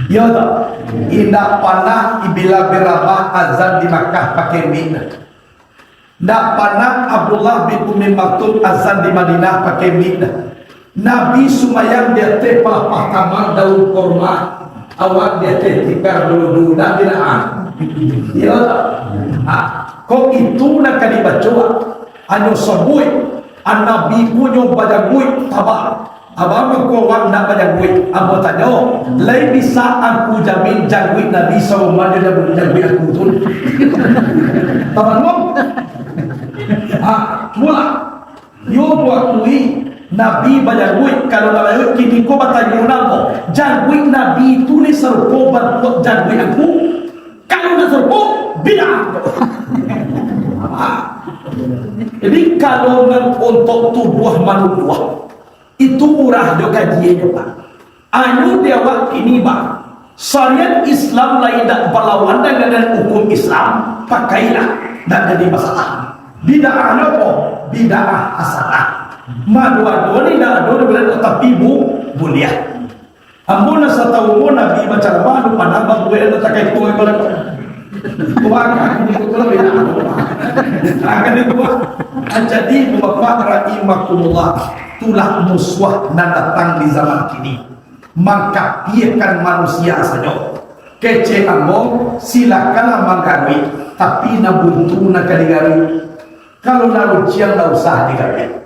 Iyo toh? Indak panah Bilal bin Rabah azan di Makkah pakai mik. Ndak panah Abdullah bin Ummi Maktum azan di Madinah pakai mik. Nabi sumayang di ateh palapah tamang daun korma, awak di ateh tikar dulu-dulu, ndak bid'ah. Iyo toh? Ah, kok itu nan ka dibaco, ah? Hanyo sabuik, an Nabi punyo bajangguik tabang. Abah mangko awak ndak bajangguik. Ambo tanyo, lai bisa angku jamin jangguik Nabi sarupo jo jangguik, jangguik angku tu? Tabanguang. Ha, cubolah. Yo, muakui Nabi bajangguik, kalau ndak bajangguik, kini ko batanyo urang ko, jangguik Nabi tu ni sarupo bantuak jangguik angku? Kalau ndak sarupo, bid'ah. Ha. Jadi, kalau nan untuak tuduah manuduah, itu murah jo gajianyo, Pak. Anu di awak kini, Pak, syariat Islam lai indak balawan dengan hukum Islam, pakailah, ndak jadi masalah. Bid'ah apo? Bid'ah hasanah. Mado-ado ni ndak ado dibilang, tapi bu-, buliah. Ambo nan satau umua Nabi bacaramah, anu panah babuek, anu takai kuai bala. Tuah, kami itu tu lah beda. Akan itu, ah. Jadi, Bapak rahimakumullah, itulah musuah nan datang di zaman kini. Mangkapiakan manusia sajo. Kecek ambo, silakanlah manggaruik, tapi nan buntu nan ka digaruik. Kalau nan runciang, ndak usah digaruik.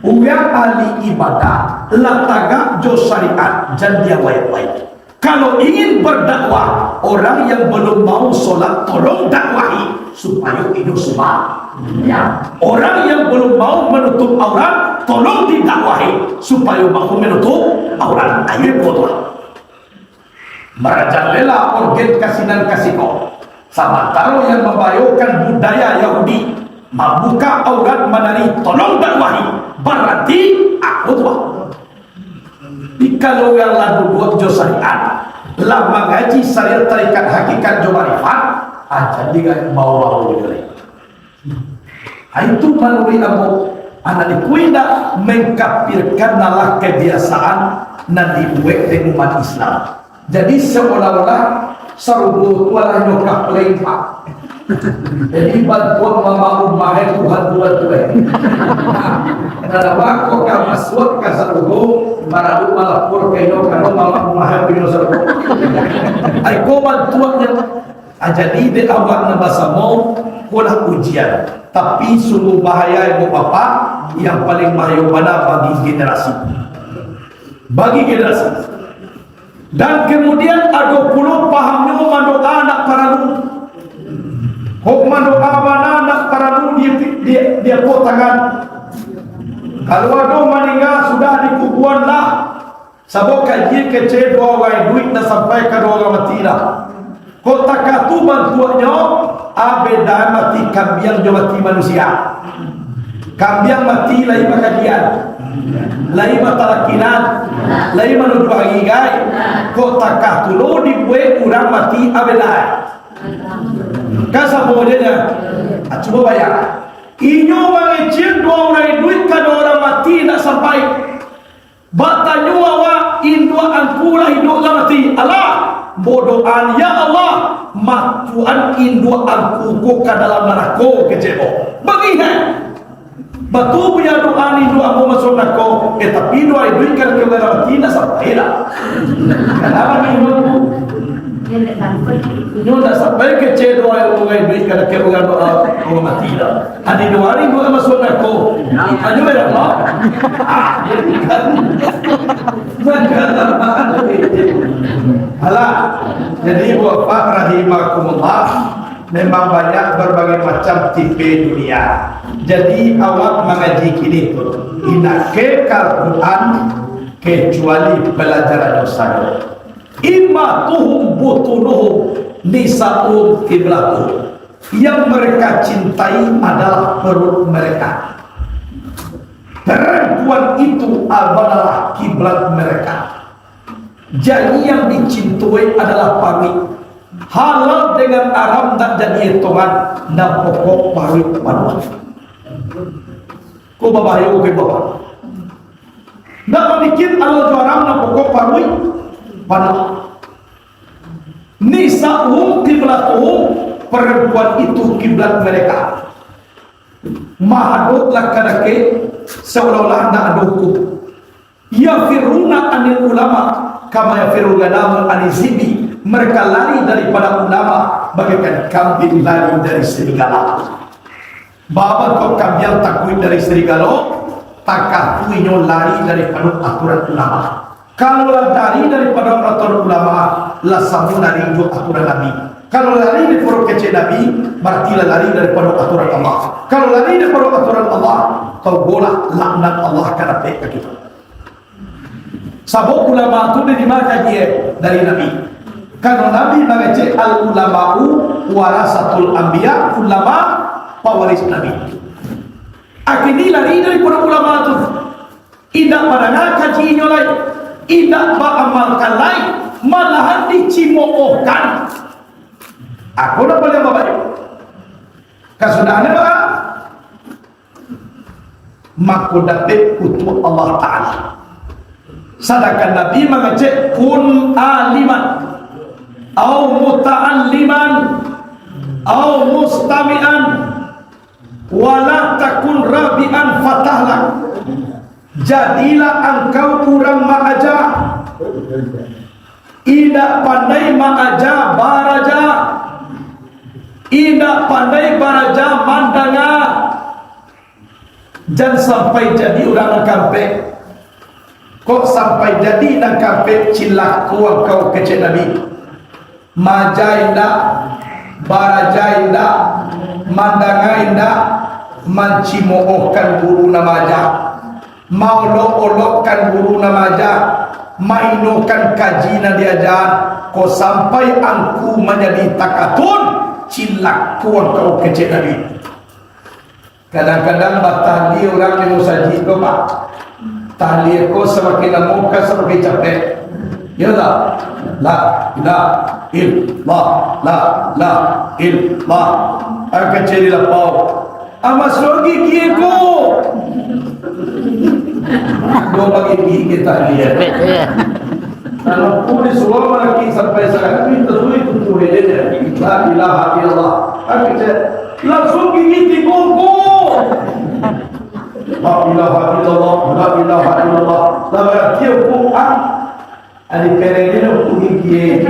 Urang ahli ibadah, lah tagak jo syariat, jan diawai-awai. Kalau ingin berdakwah, orang yang belum mau sholat, tolong dakwahi, supayo inyo suba-, ya. Orang yang belum mau menutup aurat, tolong didakwahi, supayo mau menutup aurat. Ayo, ikut lah. Marajalela orgen ka sinan ka siko. Samantaro yang mambayokan budaya Yahudi, mambuka aurat manari, tolong dakwahi, barati aku tu. Jikalau yang lah duduak jo syariat, lah mangaji syariat tarikat hakikat jo marifat, ah, jadi kan bau-bau jo lai. Ha, itu manuruik ambo, anak di kuinda mengkapirkan nalah kebiasaan nan dibuek dek umat Islam. Jadi, seolah-olah sarugo tu alah nyo kapleng, Pak. Jadi, bantuan mama umah e, Tuhan, Tuhan, Tuhan. Nah, kalau bako ka masuak ka sarugo, baru malapor ka inyo, kalau mama umah e, pinyo sarugo. Ai, ko bantuannyo. Ah, jadi, dek awak nan basamo, ko lah ujian. Tapi, sungguh bahaya, ibu bapak, yang paling bahaya bana bagi generasi. Bagi generasi. Dan kemudian, ado pulo pahamnyo mandoa ndak paralu. Kok mandoa bana ndak paralu di, di, di apo tangan. Kalau ado maningga, sudah dikubuan lah. Sabab kaji kecek dua urang iduik ndak sampai ka dua urang mati lah. Kok takah tu bantuaknyo, ah, beda mati kambiang jo mati manusia. Kambiang mati lai bakajian, lai batalakinan, lai manuduah arigai. Kok takah tu lo dibuek urang mati, ah, beda. Kan samo je nyo. Ah, cubo bayangkan. Inyo mangecek dua urang iduik ka dua urang mati ndak sampai. Batanyo awak, induak angku lah iduik lah mati. Alah, bodohan, ya Allah, masuakan induak angku ko ka dalam narako, kecek ko. Bagi, heh. Batua buya doa induak ambo masuak narako. Eh, tapi doa iduik ka urang mati, ndak sampai lah. Kanapa ni, induak angku? Nyo ndak sampai kecek doa urang iduik ka urang doa urang mati lah. Adi doa ni doa masuak narako. Tanyo beda, Pak. Ah, bukan. Bukan, Pak. Alah. Jadi, Bapak rahimakumullah, Memang banyak berbagai macam tipe dunia. Jadi, awak mangaji kini tu, indak kekal Quran, kecuali pelajarannyo sajo. Immatuhum butunuhum, nisa'uhum qiblatuhum. Yang mereka cintai adalah perut mereka. Perempuan itu adalah kiblat mereka. Jadi, yang dicintoi adalah paruik. Halal dengan haram ndak jadi etongan, nan pokok paruik panuah. Ko babahayo ko, Bapak. Ndak mamikir halal jo haram, nan pokok paruik panuah. Nisa'uhum qiblatuhum, perempuan itu kiblat mereka. Mahadok lah ka dakek, seolah-olah ndak ado hukum. Yafirruna anil ulama, kama yafirrul ghanamu anil zi'bi. Mereka lari daripada ulama bagaikan kambing lari dari serigala. Baa kok kambiang takuik dari serigalo, takah tu inyo lari daripado aturan ulama. Kalau lah lari daripado aturan ulama, lah samo lari jo aturan Nabi. Kalau lari daripado kecek Nabi, barati lah lari daripado aturan Allah. Kalau lari daripado aturan Allah, tobolah laknat Allah ka dapek ka kito. Sabab ulama tu dari ma kajinyo? Dari Nabi. Karano Nabi mangecek, "Al ulama'u warasatul anbiya", ulama pawaris Nabi. Akhirnyo lari daripado ulama tu. Indak mandanga kajinyo lai, indak baamalkan lai, malahan dicimookkan. Apo nan paliang babaik? Kasudahannyo baa? Mako dapek kutuak Allah Ta'ala. Sadangkan Nabi mangecek, "Kun aliman, au muta'alliman, au mustami'an, wala takun rabi'an fatahlak." Jadilah angkau urang maaja. Indak pandai maaja, baraja. Indak pandai baraja, mandanga. Jan sampai jadi urang nan kampek. Kok sampai jadi nan kampek, cilako angkau, kecek Nabi. Maaja indak, baraja indak, mandanga indak, mancimoohkan guru nan maaja, maolok-olokkan guru nan maaja, mainokan kaji nan diaja, kok sampai angku manjadi takatun, cilako angkau, kecek Nabi. Kadang-kadang batahlia urang di musajik ko, Pak. Tahlia ko samakin lamo ka samakin capek. Yo tak? La ilaha illallah, la ilaha illallah. Angka cari lapau. Ah, masuak gigi ko. Dua bagi gigi tahlia. Kalau pun disuruh lagi sampai seratus, itu sulit untuk dia. La ilaha illallah. Aku cek, langsung gigi tiga ko. La ilaha illallah, la ilaha illallah. Lah berarti aku, ah, adi perengnya aku gigi.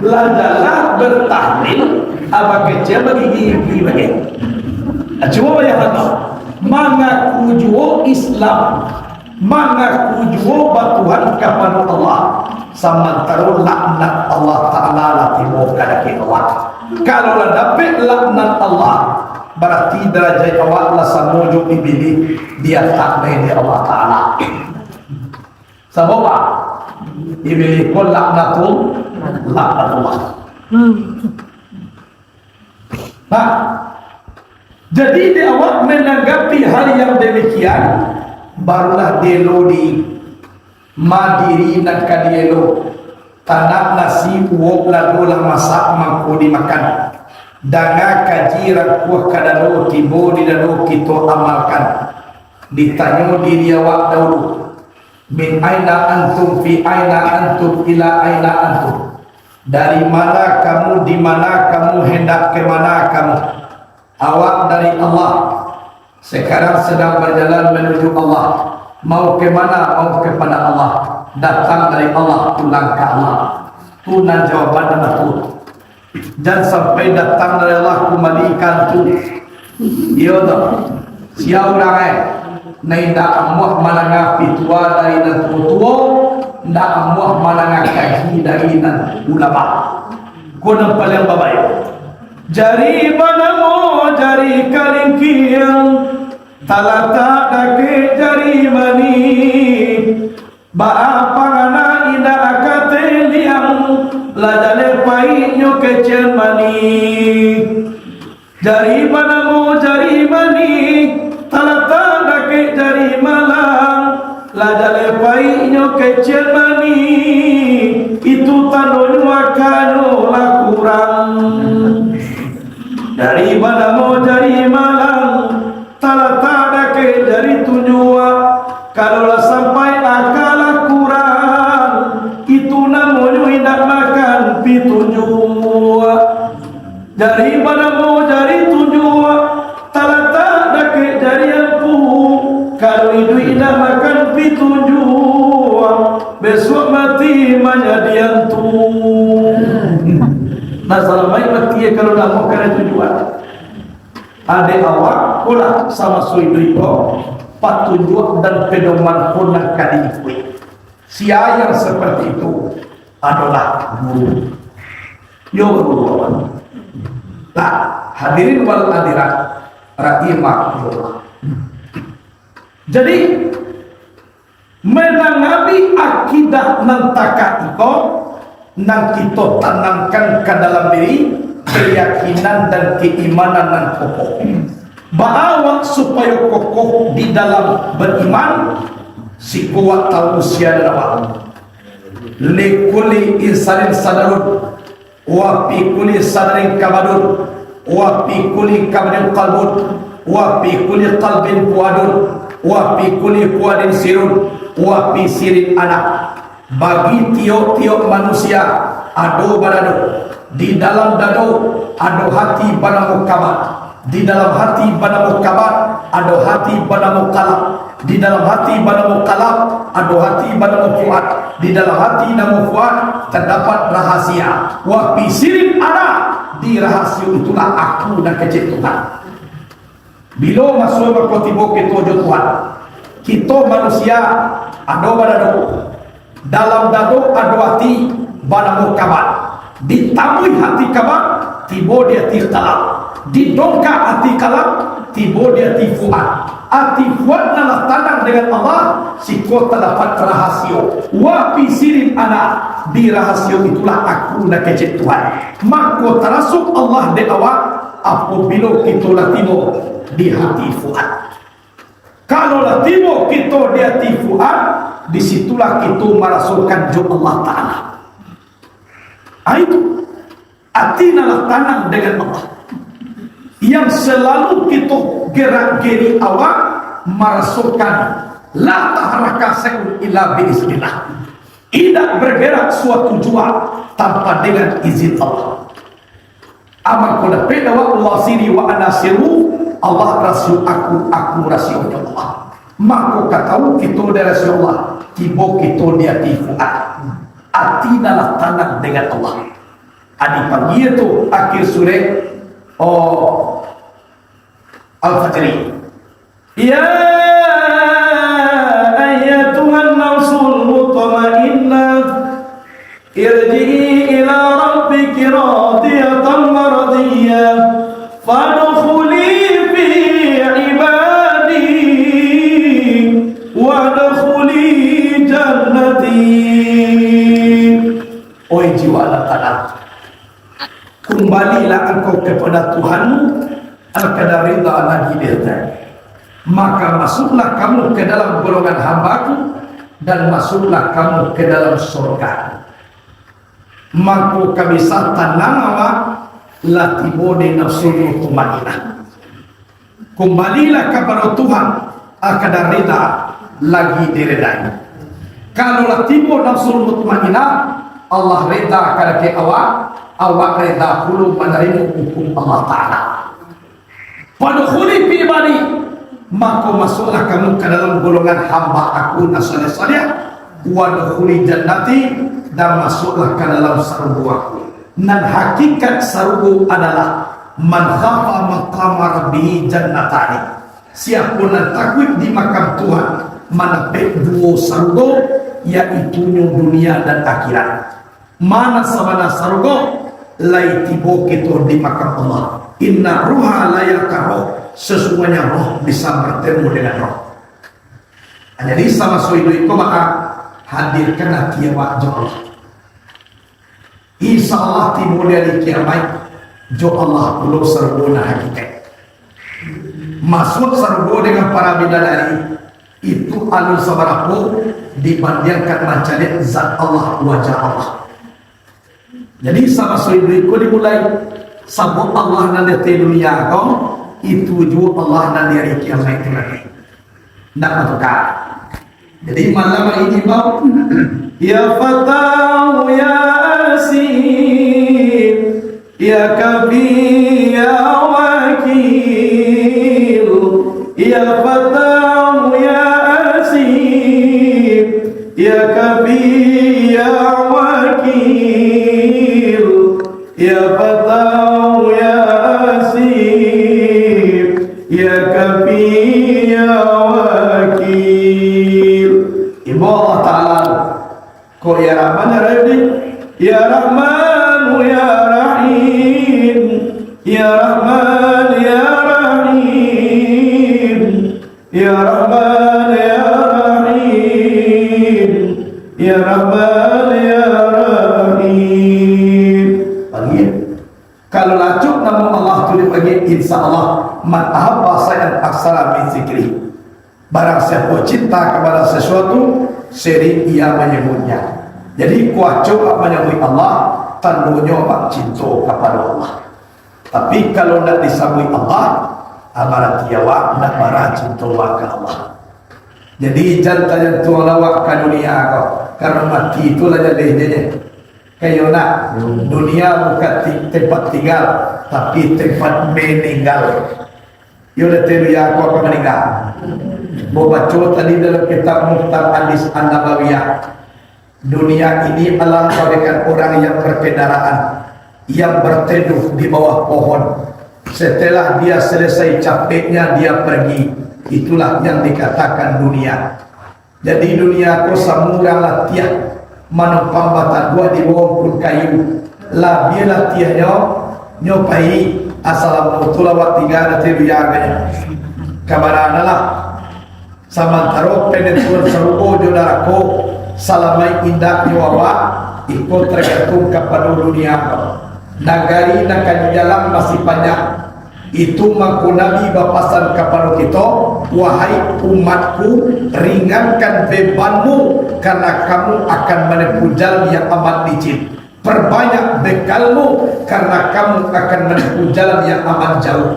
Lah jalan bertahlil, abah kecil bagi gigi bagi. Ah, cuma bayangkan, mangaku juo Islam. Mangaku juo batuhan kapado Allah, samantaro laknat Allah Ta'ala lah tibo ka daki awak. Kalau lah dapek laknat Allah, barati darajat awak lah samo jo Ibilih di ateh dek Allah Ta'ala. Sabab apo? Ibilih ko laknatul-, laknatullah. Nah, jadi dek awak mananggapi hal yang demikian, barulah dielo di ma diri nan ka dielo. Tanak nasi uwok lado lah masak mangko dimakan. Danga kaji rangkuah ka dado, tibo di dado kito amalkan. Ditanyo diri awak daulu. Min aina antum, fi aina antum, ila aina antum. Dari mana kamu, di mana kamu, hendak ke mana kamu? Awak dari Allah. Sekarang sedang berjalan menuju Allah. Mau ke mana? Mau kepada Allah. Datang dari Allah, pulang ke Allah. Tu nan jawaban nan batua. Jan sampai datang dari Allah kumbali ka antu. Iyo toh. Sia urang, eh, nan indak amuah mandanga pitua dari nan tuo-tuo, indak amuah mandanga kaji dari nan ulama. Ko nan paliang babayo. Jari banamo jari kalingkiang, talatak dakek jari manih. Baa pangana indak ka taliang, lah jaleh paiknyo kecek manih. Jari banamo jari manih, talatak dakek jari malang, lah jaleh paiknyo kecek manih, itu tandonyo akannyo lah kurang. Jari banamo jari malang, talatak dakek jari tunjuak, kalau lah sampai aka lah kurang, itu namonyo indak makan pitunjuak. Jari banamo jari tunjuak, talatak dakek jari ampu, kalau iduik indak makan pitunjuak, bisuak mati manjadi antu. Nah, salamaik mati kalau ndak makan pitunjuak. Adek awak, ko lah samaso iduik ko, patunjuak dan pedoman ko nan ka diikuik. Sia yang seperti itu adolah guru. Yo, guru awak. Nah, hadirin wal hadirat rahimakumullah. Jadi, mananggapi akidah nan takah iko, nan kito tanamkan ka dalam diri, kayakinan dan keimanan nan kokoh. Baa awak supayo kokoh di dalam beriman, siko wak tahu sia dan awak. Likulli insanin sadarun, wa fi kulli sadarin kabadun, wa fi kulli kabadin qalbun, wa fi kulli qalbin fuadun, wa fi kulli fuadin sirun, wa fi sirin ana. Bagi tiok-tiok manusia, ado badado, di dalam dado ado hati banamo kabad. Di dalam hati banamo kabad, ado hati banamo kalab. Di dalam hati banamo kalab, ado hati banamo fuad. Di dalam hati namo fuad, tadapat rahasia. Wa fi sirin ana, di rahasio itulah aku nan kecek Tuhan. Bilo maso mako tibo kito jo Tuhan. Kito manusia, ado badado. Dalam dado ado ati banamo kabad. Ditamui ati kabad, tibo di ati kalab. Didongka ati kalab, tibo di ati fuad. Ati fuad nan lah tanang dengan Allah, siko tadapat rahasio. Wa fi sirin ana, di rahasio itulah aku nan kecek Tuhan. Mako tarasuak Allah dek awak, apobilo kito lah tibo di ati fuad. Kalau lah tibo kito di ati fuad, di situlah kito marasokan jo Allah Ta'ala. Ah, itu. Ati nan lah tanang dengan Allah. Yang selalu kito gerak geri awak marasokan la taharaka syai'un illa bi iznillah. Indak bergerak suatu jua tanpa dengan izin Allah. Amak ko dapek dawak Allah siri wa ana siru, Allah rasio aku, aku rasio Allah. Mako ka tahu kito dari rasio Allah, tibo kito di ati fuad. Ati nan lah tanang dengan Allah. Adi panggil tu akhir surah, oh, Al-Fajri. Ya ayyatuhan nafsul mutmainnah, irji'i ila rabbiki radiyatan mardiyah, fadkhuli fi ibadi, wadkhuli jannati. Oi jiwa nan tanang, kumbalilah angkau kepada Tuhanmu, al-qadar rida lagi di atas. Maka masuklah kamu ke dalam golongan hamba-Ku, dan masuklah kamu ke dalam surga. Mako ka bisa tanang awak, lah tibo di nafsul mutmainnah. Kumbalilah kapado Tuhan, a, ka rida lagi diridai. Kalau lah tibo nafsul mutmainnah, Allah rida kadake awak, awak rida pulo manarimo hukum Allah Ta'ala. Fadkhuli fi ibadi, mako masuklah kamu ka dalam golongan hamba Aku nan saleh-saleh. Wadkhuli jannati, dan masuklah ka dalam sarugo Aku. Nan hakikat sarugo adalah man khafa maqama rabbih jannatani. Siapo nan takuik di makam Tuhan, mandapek duo sarugo, yaitunyo dunia dan akhirat. Mana sabana sarugo? lai tibo kito di makam Allah. Inna ruha la yalqa roh, sesungguhnya roh bisa bertemu dengan roh. Jadi, samaso iduik ko maka hadirkan ati awak jo Allah. Insya Allah, tibo di hari kiamaik, jo Allah pulo sarupo nan hakikaik. Masuak sarugo dengan para bidadari, itu alun sabarapo dibandiangkan mancaliak zat Allah, wajah Allah. Jadi, samaso iduik ko dimulai, sabab Allah nan di ateh dunia ko, itu juo Allah nan di hari kiamaik tu nanti. Ndak batuka. Jadi, malam ini, bang, ya Fattahu, ya Aziz, ya Kafi, ya Wakil, ya Fattahu, ya Aziz, ya Kafi, ya Wakil, ya Fattahu, ya Aziz, ya Kafi, ya Wakil. Ibo Allah Ta'ala, ko ya Rahman, ya Rahim, ya Rahman, ya Rahim, ya Rahman, ya Rahim. Ya Rahman, ya Rahim, ya Rahman, ya Rahim. Panggil. Kalau lah acok namo Allah tu dipanggil, insya Allah, man ahabba syai'an aktsara min zikri. Barang siapo cinta kapada sasuatu, sering ia manyebutnya. Jadi, kok acok manyabuik Allah, tandonyo awak cinto kapado Allah. Tapi, kalau ndak disabuik Allah, barati awak ndak bara cinto awak ka Allah. Jadi, jan tajantuang awak ka dunia ko, karano mati tu lah jalehnyo. Kayo nak, dunia bukan ti-, tempat tinggal, tapi tempat meninggal. Iyo, lah tu, dunia ko akan maninggal. Babaco tadi dalam kitab Mukhtar Hadis An-Nabawiyah. Dunia ini adalah bagaikan orang yang berkendaraan, yang berteduh di bawah pohon. Setelah dia selesai capeknya, dia pergi. Itulah yang dikatakan dunia. Jadi, dunia ko samo urang latiah manumpang bataduah di bawah pun kayu. Labiah latiahnyo, nyo pai, asal lamo tu lah awak tingga, nanti dunia agaknyo. Kabaranalah. Samantaro panantuan sarugo jo narako, salamaik indaknyo awak, iko tagantuang kapado dunia. Nagari nan ka dijalang masih panjang. Itu mangko Nabi bapasan kapado kito, "Wahai umatku, ringankan bebanmu, karena kamu akan menempuh jalan yang amat licin." Perbanyak bekalmu, karena kamu akan menempuh jalan yang amat jauh.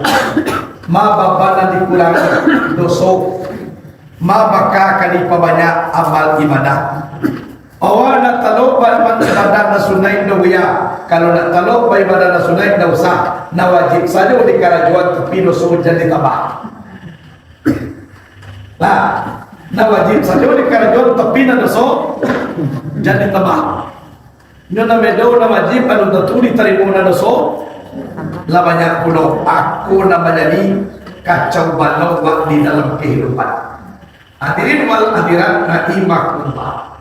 Ma baba nan dikurangi doso, ma baka ka dipabanyak amal ibadah. Awak nak talok ba-, ibadah nan sunaik ndak usah. Kalau nak talok ba-, ibadah nan sunaik ndak usah. Nan wajib sajo dikarajoan, tapi doso jan ditambah. Lah, nan wajib sajo dikarajoan, tapi nan doso jan ditambah. Nyo nan beda, nan wajib alun tantu ditarimo, nan doso lah banyak pulo. Iko nan manjadi kacau balau awak di dalam kahidupan. Hadirin wal hadirat rahimakumullah.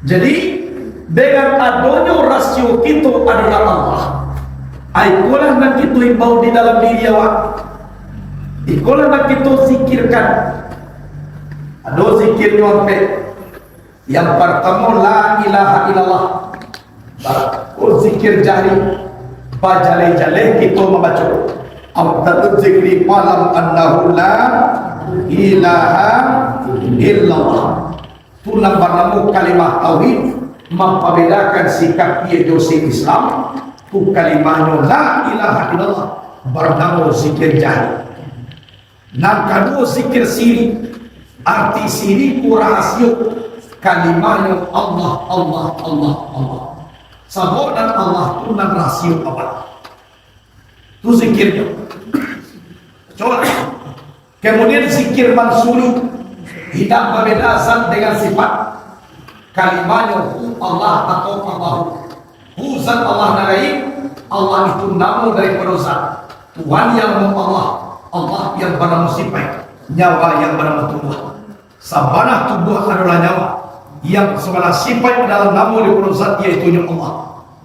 Jadi, dengan adonyo rasio kito adolah Allah, ikolah nan kito imbau di dalam diri awak. Ikolah nan kito zikirkan. Ado zikirnyo ampek. Yang partamo, la ilaha illallah. Ba-, oh, zikir jahri. Bajaleh-jaleh kito mambaco. Afdaluz zikri fa'lam annahu la ilaha illallah. Tu nan banamo kalimah tauhid, mampabedakan si kafir jo si Islam. Tu kalimahnyo la ilaha illallah, banamo zikir jahri. Nan kaduo, zikir siri. Arti siri ko rahasio. Kalimahnyo Allah, Allah, Allah, Allah. Sabab nan Allah tu nan rahasio awak. Tu zikirnyo. Coba. Kemudian zikir mansuri. Indak babeda zat dengan sifat. Kalimahnyo hu Allah atau Allahu. Hu zat Allah nan gaib, Allah itu namo daripado zat. Tuhan yang namo Allah, Allah yang banamo sipaik, nyawa yang banamo tubuah. Sabana tubuah adolah nyawa, yang sabana sipaik adalah namo daripado zat, yaitunyo Allah.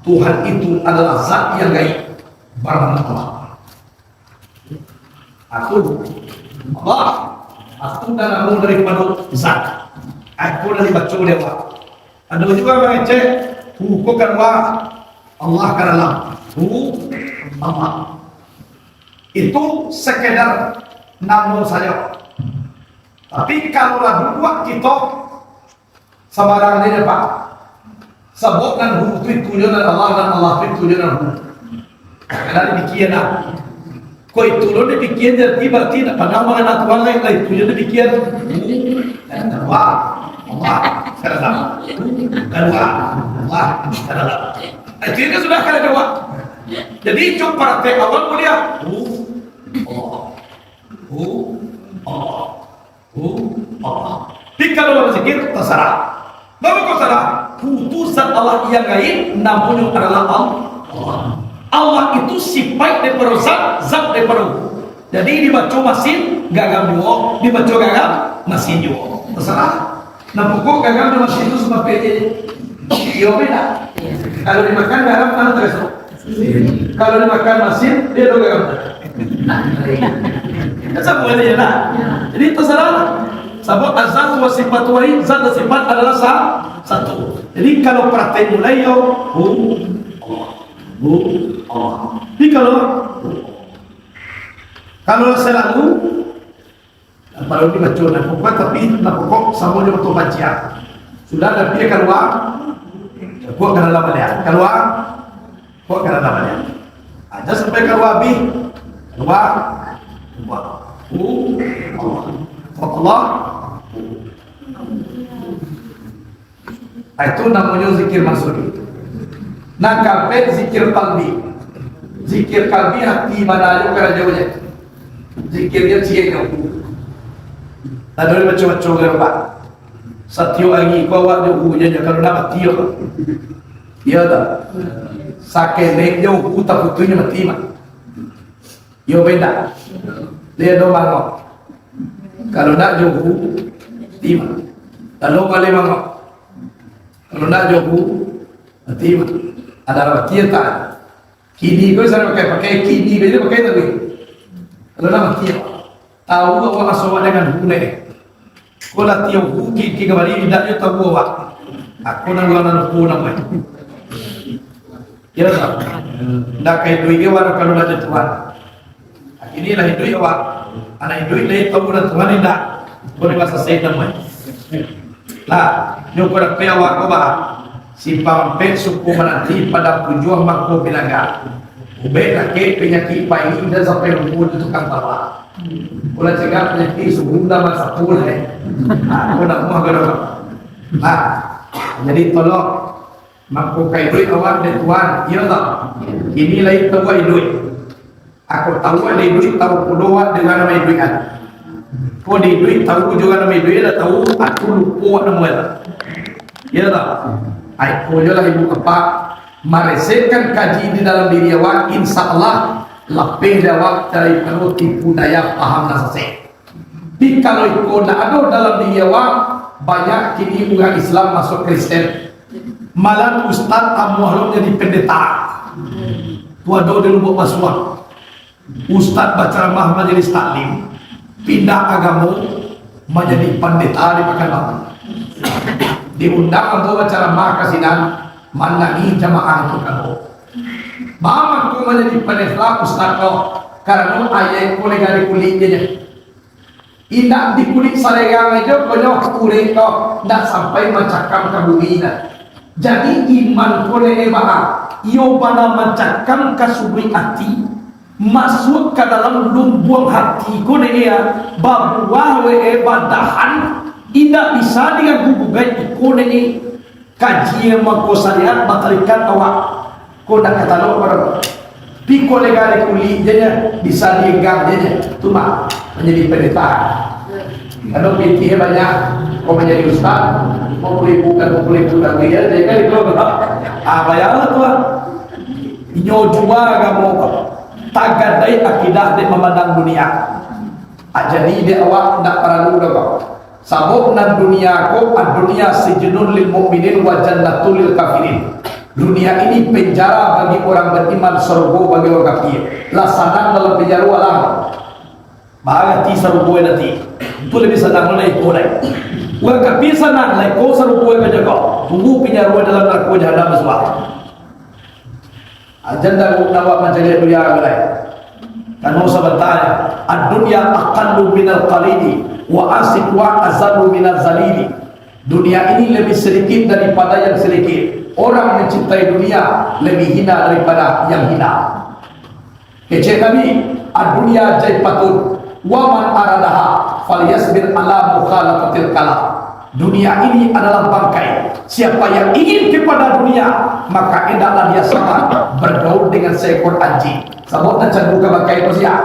Tuhan itu adalah zat yang gaib, bernama Allah. Aku, Allah, aku nan namo daripado zat. Aku nan dibaco dek Allah. Ado juo mangecek, hu ko kalua, Allah ka dalam. Hu, Allah. Itu sekedar namo sajo. Tapi kalau lah duduak kito, sabarang se, Pak. Sabab nan hu tu itunyo nan Allah, nan Allah tu itunyo nan hu. Kadang dipikia nah. Kok itu lo dipikia, jadi berarti ndak pernah mangana Tuhan lain, lah itunyo dipikia. Hu, kalua, Allah, ka dalam. Hu, kalua, Allah, ka dalam. Itu kan sudah kada jawab. Jadi, cuma praktek awal mulia. Hu, Allah. Hu, Allah. Hu, Allah. Tapi kalau barzikir, tasarah. Baa kok tasarah? Putusan Allah yang gaib, namonyo adalah Allah. Allah itu sifat daripado zat, zat daripado hu. Jadi, dibaco masin, gagam juo. Dibaco gagam, masin juo. Tasarah. Nah, pokok gagam jo masin tu sapatuik se. Iyo, beda. Kalau dimakan garam, kan tareso. Kalau dimakan masin, dia tu garam. Kan samo se lah. Jadi, tasarah lah. Sabab azat wa sifat wahid, zat dan sifat adalah sa-, satu. Jadi, kalau praktek mulai, yo, hu, Allah. Hu, Allah. Jadi, kalau, kalau selalu, Nan paralu dibaco, nan pokok, tapi nan pokok samo jo moto panciang. Sudah, tapi kalua, pokok ka dalam baliak. Kalua, pokok ka dalam baliak. Aja sampai kalua abih. Kalua, kalua. Hu, Allah. Hu, Allah. Ah, itu namonyo zikir marsudi. Nan kaapek zikir kalbi. Zikir kalbi, hati bana jo karajonyo. Zikirnyo ciek nyo. Tadi baco-baco kan, Pak. Satiok ari ko awak jo hu nyo, kalau ndak mati awak. Iyo tak? Sakenek jo hu taputuih nyo mati mah. Iyo, beda. Dia do mangok. Kalau ndak jo hu, mati mah. Lalu balik mangok. Kalau ndak jo hu, mati mah. Ada mati ya tak? Kini ko sa pakai, pakai kini ko je pakai tapi. Kalau ndak mati ya. Tahu awak maso awak dengan hu nyo. Ko lah tiok hu, ki, ki kamari, indak jo tahu awak. Aku nan urang nan lupo namonyo. Iyo tak? Ndak ka iduik ge walau kalau ndak jo Tuhan. Kini lah iduik awak. Anak iduik lai tahu nan Tuhan indak. Ko dewasa said namonyo. Lah, nyo ko dapek awak ko bah. Simpang Ampek, Suku Mananti, Padang Tujuah, Mangko Pinangga. Ubek lakek panyakik paik, indak sampai lumpuah di tukang tawa. Ulah cegak panyakik suhu dah masapu lai. Ah, ko nak muah ka dalam. Nah, jadi tolong, mangko ka iduik awak dek Tuhan, iyo tak? Kini lai tahu iduik. Ako tahu ado iduik, tahu pulo awak dengan nama iduik kan. Ko di iduik tahu juga nama iduik, dah tahu, aku lupo awak nama itu. Iyo tak? Ai, ko jo lah ibu apak. Maresekkan kaji di dalam diri awak, insya Allah, lapeh dek awak daripado tipu daya paham nan sasek. Tapi kalau iko ndak ado dalam diri awak, banyak kini urang Islam masuk Kristen. Malah ustaz amuah lo jadi pendeta. Tu ado di Lubuak Basuang. Ustaz bacaramah majelis taklim, pindah agamo, manjadi pandeta di Pakanbaru. Diundang ambo bacaramah ka sinan, manangih jamaah tu ka ambo. Baa mangko manjadi pandeta ustaz ko, karano ayah ko lega di kulik je. Indak di kulik salerang ajo, konyo urek ko, ndak sampai mancakam ka bumi nah. Jadi iman ko nene baa, iyo bana mancakam ka suduik ati, masuak ka dalam lumbuang hati ko nene, babuah we badahan, indak bisa diganggu gugaik iko nene. Kaji mangko sariat batarikat awak. Ko ndak katalok baru. Piko lega di kulik je nya, bisa dienggang je nya. Tu mah manjadi pendeta. Kalau pitih banyak, ko manjadi ustaz, ko puluh ribu kan, ko puluh ribu kan, iya, jadi kan itu. Ah, bayanglah tu lah. Inyo jua agamo ko. Tagadai akidah dek mamandang dunia. Ah, jadi dek awak ndak paralu doh ko. Sabab nan dunia ko, ad-dunya sijnun lil mukminin wa jannatun lil kafirin. Dunia ini penjara bagi orang beriman, sarugo bagi orang kafir. Lah sanang dalam penjara lah. Barati sarugo nanti. Itu lebih sanang dari iko lai. Orang kafir sanang, lah iko sarugo ka jago. Tunggu penjara dalam narako jahanam bisuak. Ajan dah nak awak mancari dunia ko lai. Karano sabananyo, ad-dunya aqallu minal qalili, wa ashiquha azallu minaz zalili. Dunia ini lebih sedikit daripada yang sedikit. Orang mencintai dunia lebih hina daripada yang hina. Kecek Nabi, ad-dunya jaifatun, wa man aradaha falyasbir ala mukhalatatil kalab. Dunia ini adalah bangkai. Siapa yang ingin kepada dunia, maka hendaklah dia sabar bergaul dengan seekor anjing. Sabab nan candu ka bangkai ko sia?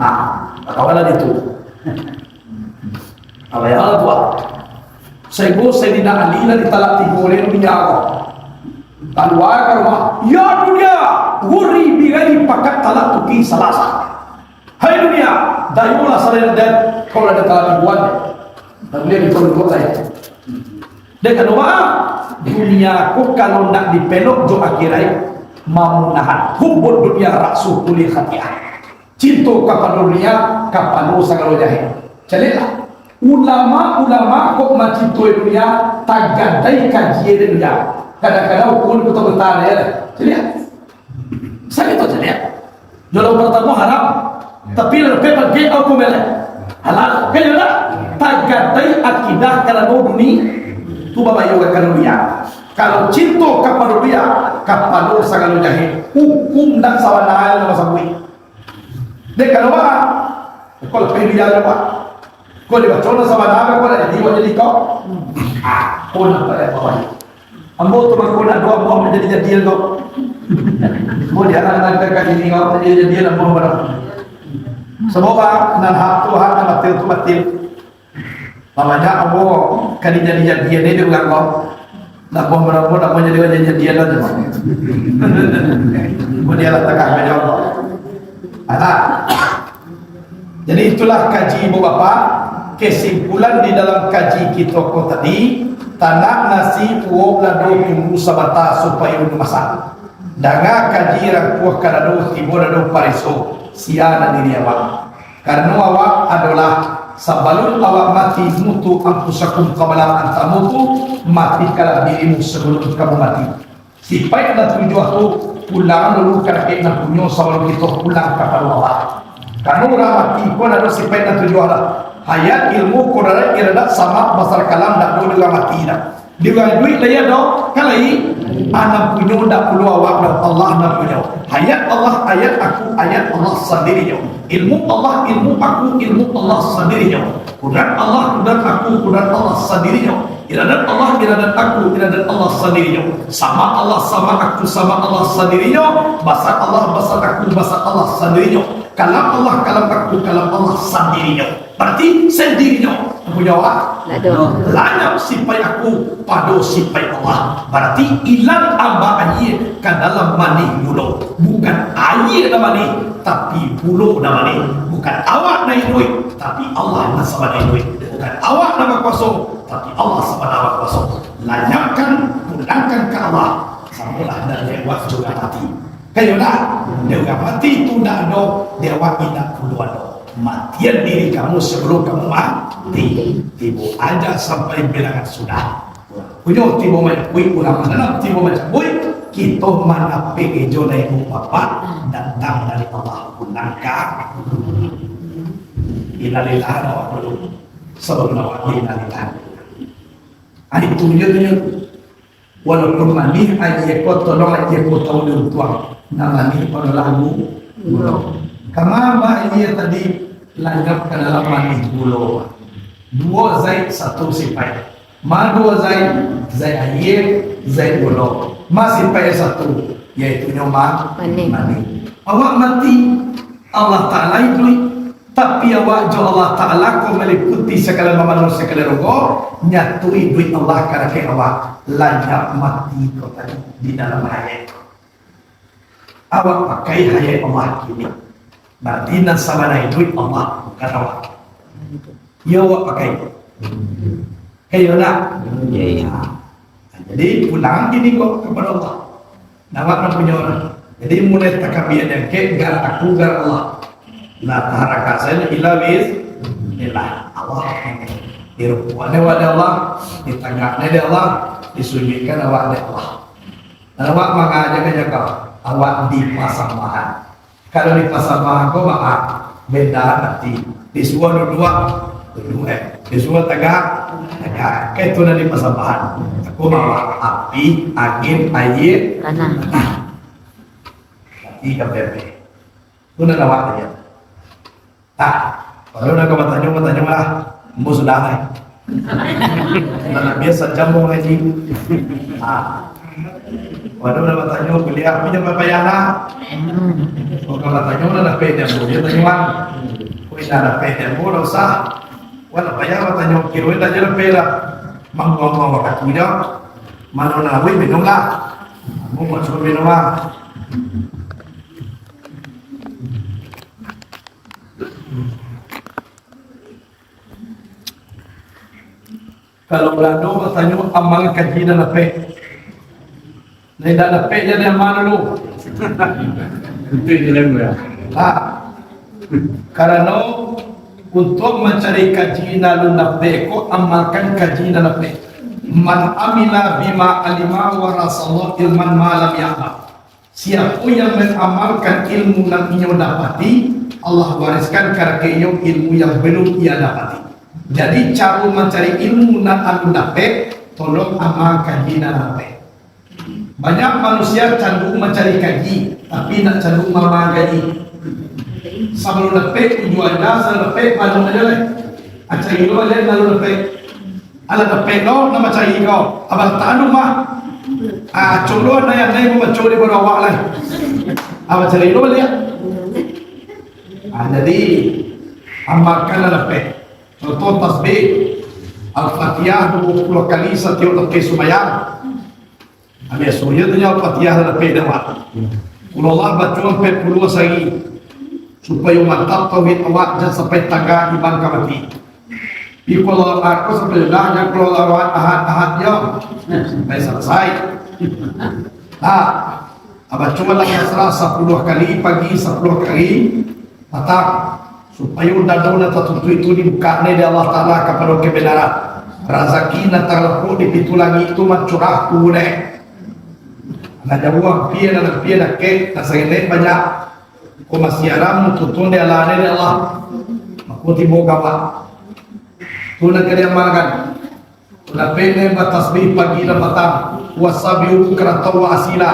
Ah, kawan lah itu. Apa ya tu, ah? Saibo Saidina Ali lah ditalak tigo oleh dunia ko. Kalua ka rumah, "Ya dunia, ghurri bi ghairi faqad talaqtuki salasa." "Hai dunia, dayolah salain den, kau lah ditalak tigoan." Dan dia ditunjuk lain. Dek kano ba, dunia ko kalau nak dipelok jo akhirat, mamunahan. Hubbud dunya ra'su kulli khati'ah. Cinto kapado dunia, kapado sagalo jahek. Caliaklah, ulama-ulama kok mancintoi dunia, tagadai kaji dunia. Kadang-kadang ukun kota besar ya. Caliak. Sakik tu caliak. Jodoh pertama haram. Tapi lebih bagi aku milih. Halal. Kan ya tak? Tagadai akidah karano dunia. Tu babayo karano dunia. Kalau cinto kapado dunia, kapado sagalo jahek. Hukum nak sabananyo nama sabui. Dek kano ba, ko lah pilih aja, Pak. Ko dibaco lah sabananyo, ko lah jadi, ko jadi ko. Ah, ko nak pada bawah. Ambo tu mangko nak doa ambo manjadi jadian ko. Ambo dianak-anak ka ini ko manjadi jadian ambo barang. Sabab nan hak tu hak, nan batil tu batil. Banyak ambo ka dijadi-jadian ni di urang ko. Nak buah barang ko, nak buah jadi-jadian lah tu. Ambo dialah takah ka jawab. Anak. Jadi itulah kaji ibu bapa. Kesimpulan di dalam kaji kito ko tadi, tanak nasi uwok lado tunggu sabanta supayo ulu masak. Danga kaji rangkuah ka dado, tibo dado pariso, sia nan diri awak. Karano awak adolah, sabalun awak mati, mutu anfusakum qabla an tamutu, matikanlah dirimu sabalun kamu mati. Sipaik nan tujuah tu, pulang dulu ka dapek nan punyo sabalun kito pulang kapado Allah. Karano urang mati ko ado sipaik nan tujuah lah. Hayat, ilmu, kudrat, iradat, sama, basar, kalam, dak ado di urang mati dah. Di urang iduik lai ado, kan lai? Ah, nan punyo dak pulo awak doh, Allah nan punyo. Hayat Allah, hayat aku, hayat Allah sandirinyo. Ilmu Allah, ilmu aku, ilmu Allah sandirinyo. Kudrat Allah, kudrat aku, kudrat Allah sandirinyo. Iradat Allah, iradat aku, iradat Allah sandirinyo. Sama Allah, sama aku, sama Allah sandirinyo. Basar Allah, basar aku, basar Allah sandirinyo. Kalam Allah, kalam aku, kalam Allah sandirinyo. Barati sandirinyo. Punyo awak? Dak ado. Lanyap sipaik aku pado sipaik Allah. Barati ilang amba aia ka dalam manih gulo. Bukan aia nan manih, tapi gulo nan manih. Bukan awak nan iduik, tapi Allah nan sabana iduik. Bukan awak nan bakuaso, tapi Allah sabana bakuaso. Lanyapkan, pulangkan ka Allah. Samolah dari awak juo mati. Kan iyo dak? Dek urang mati tu dak ado, dek awak indak pulo ado. Matian diri kamu sabalun kamu mati. Tibo aja sampai bilangan sudah. Punyo tibo manyapuik, urang mananam tibo mancabuik, kito manapek ijo dari ibu bapak, datang dari Allah pulang ka. Innalillahi wa inna ilaihi raji'un. Sabalun awak innalillahi. Ah, itu je tu. Walaupun manih aia ko, tolonglah aia ko tahu diuntuang. Nan manih ko adalah gu-, gulo. Kama ba aia tadi lanyap ka dalam manih gulo. Duo zat satu sipaik. Ma duo zat, zat aia, zat gulo. Ma sipaik satu, yaitunyo ma-, manih. Manih. Awak mati, Allah Ta'ala iduik. Tapi awak jo Allah Ta'ala ko maliputi sagalo mamanuah sagalo rugo, nyatukan duit Allah ka dapek awak, lanyap mati ko tadi di dalam hayat. Awak pakai hayat Allah kini. Barati nan sabana duit Allah, bukan awak. Iyo awak pakai. Iyo ndak? Iyo, iyo. Jadi, pulang kini ko kapado Allah. Nah, awak nan punyo lah. Jadi, mulai takabia diangkek, gar aku, gar Allah. Lah, taharaka sajo ila biiznillah. Allah. Dirukuaknyo awak dek Allah, ditagaknyo dek Allah, disujuikkan awak dek Allah. Dan awak mangajakan jaga, awak dipasambahan. Kalau dipasambahan ko, maaf, beda ati. Disuruah duduak, duduak, eh. Disuruah tagak, tagak. Kan itu nan dipasambahan. Aku maaf, api, angin, aia, tanah. Tanah. Ati ka pepe. Tu nan awak tanya. Ah, kalau nak ka batanyo, batanyo lah. Ambo sudah lah. Lah, nak biasa jam mau ngaji. Ah. Waduh, nak batanyo kuliah, tapi jangan payah lah. Kalau nak batanyo, nak dapek jam tu, dia tanyo, Wan. Kok indak dapek jam tu, dak usah. Wan, nak payah batanyo, kiro indak je dapek lah. Mambuang-buang wakatu je. Mano nak, wih, minum lah. Ambo buat suruh minum lah. Kalau Balando batanyo, amal kaji nan dapek. Nan indak dapek, jadi amal dulu. Itu je lah, ya. Ha. Karano, untuak mancari kaji nan alun dapek ko, amalkan kaji nan dapek. "Man amila bima alima warasallahu ilman ma lam ya'lam." Siapo yang mangamalkan ilmu nan inyo dapati, Allah wariskan kabake inyo ilmu yang balun ia dapati. Jadi, caro mancari ilmu nan alun dapek, tolong amalkan di nan dapek. Banyak manusia candu mancari kaji, tapi indak candu maamal kaji. Sabalun dapek, tujuan dah, sabalun dapek, banyak aja lah. Acari dulu baliak, lalu dapek. Alah dapek lo, nak bacari ko. Abah tak anu mah. Ah, cuma andai-andai mambaco di bawah awak lah. Abah cari lo baliak. Ah, jadi, amalkan lah dapek. Contoh tasbih. Al-Fatihah dua puluh kali satiok dapek sumbayang. Nah, biasonyo tu nyo Al-Fatihah lah dapek dek awak. Qul huwallah baco ampek puluah sahari, supayo mantap tauhid awak, jan sampai tagak iman ka mati. Pi Qul huwallahu ahad ko sampai sudah, jan Qul huwallahu ahad, ahad, ahad jo. Sampai salasai. Nah, baco Alam Nasrah sapuluah kali pagi, sapuluah kali patang. Supayo dado nan tatutuik tu dibukak nyo dek Allah Taala kapado kebenaran. Razaki nan talapok di pintu langik tu mancurah turun nyo. Nan jauah ampia, nan ampia dakek, nan saketek banyak. Ko masih aram, tutuang dek Allah, dek Allah. Mako tibo gawat. Tu nan ka diamalkan. Lapeh nyo batasbih pagi dan patang, "Wasabbihu bukratan wa asila."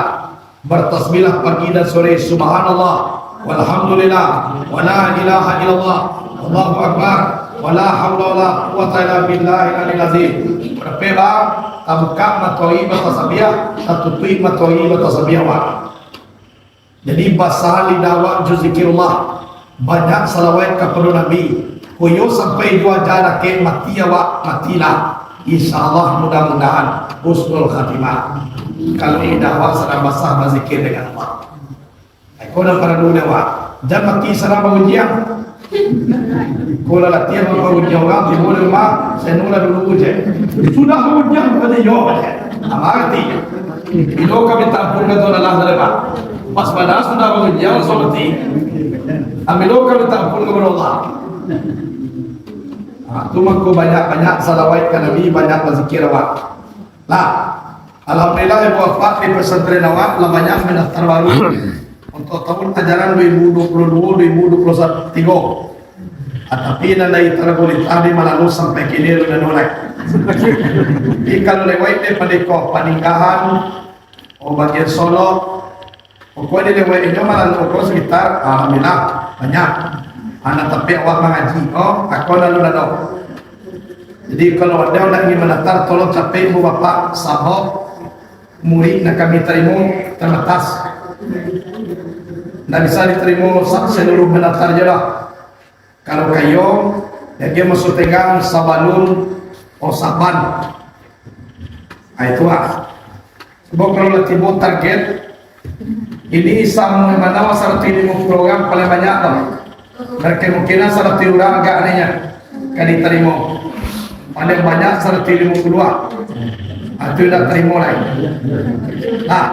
Bertasbihlah pagi dan sore, "Subhanallah, walhamdulillah, wala ilaha illallah, Allahu Akbar, wala haula wala quwwata illa billahil aliyil azim." Lapeh ba, tabuka mato ari batasbih, tatutuik mato ari batasbih awak. Jadi, basahan lidah awak jo zikirullah, banyak salawat kapado Nabi. Koyo sampai jo aja dakek mati awak, matilah. Insya Allah, mudah-mudahan husnul khatimah. Kalau lidah awak sadang basah bazikir dengan Allah. Iko nan paralu dek awak. Jan mati sadang bagunjiang. Ko lah latihan bagunjiang urang, tibo di rumah, seno lah dulu je. Sudah bagunjiang, bukan iyo je. Amarti. Bilo ka minta ampun ka Tuhan Allah, salah, Pak. Pas bana sudah bagunjiang, langsung mati. Bilo ka minta ampun ka Allah. Ha, tu mangko banyak-banyak salawat ka Nabi, banyak bazikir awak. Lah, alhamdulillah, ibu bapak di pesantren awak lah banyak mandaftar baru untuk tahun ajaran dua ribu dua puluh dua, dua ribu dua puluh tiga. Ah, tapi nan dari Tarabulitah di Malalo sampai kini alun ado lai. Jadi, kalau lewat daripada ko Paninggahan, oh, bagian Solok, pokoknyo lewat inyo Malalo ko sekitar, alhamdulillah, banyak. Anak tapi awak mangaji ko, ako lalu ado. Jadi, kalau ado nak ingin mandaftar, tolong capek ibu bapak, sabab murid nan kami tarimo terbatas. Ndak bisa ditarimo sa-, seluruh mandaftar je lah. Kalau kayo, jadi masuk tenggang sabalun, oh, Saban. Ah, itu lah. Sebab kalau lah tibo target, ini sama mana saratuih limo puluah urang paling banyak tu. Berkemungkinan saratuih urang agak anehnya ka ditarimo. Paling banyak saratuih limo puluah lah. Atau indak tarimo lai? Nah,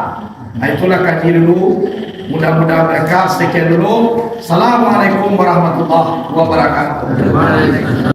itulah kaji dulu. Mudah-mudahan berkah. Sekian dulu. Assalamualaikum warahmatullahi wabarakatuh.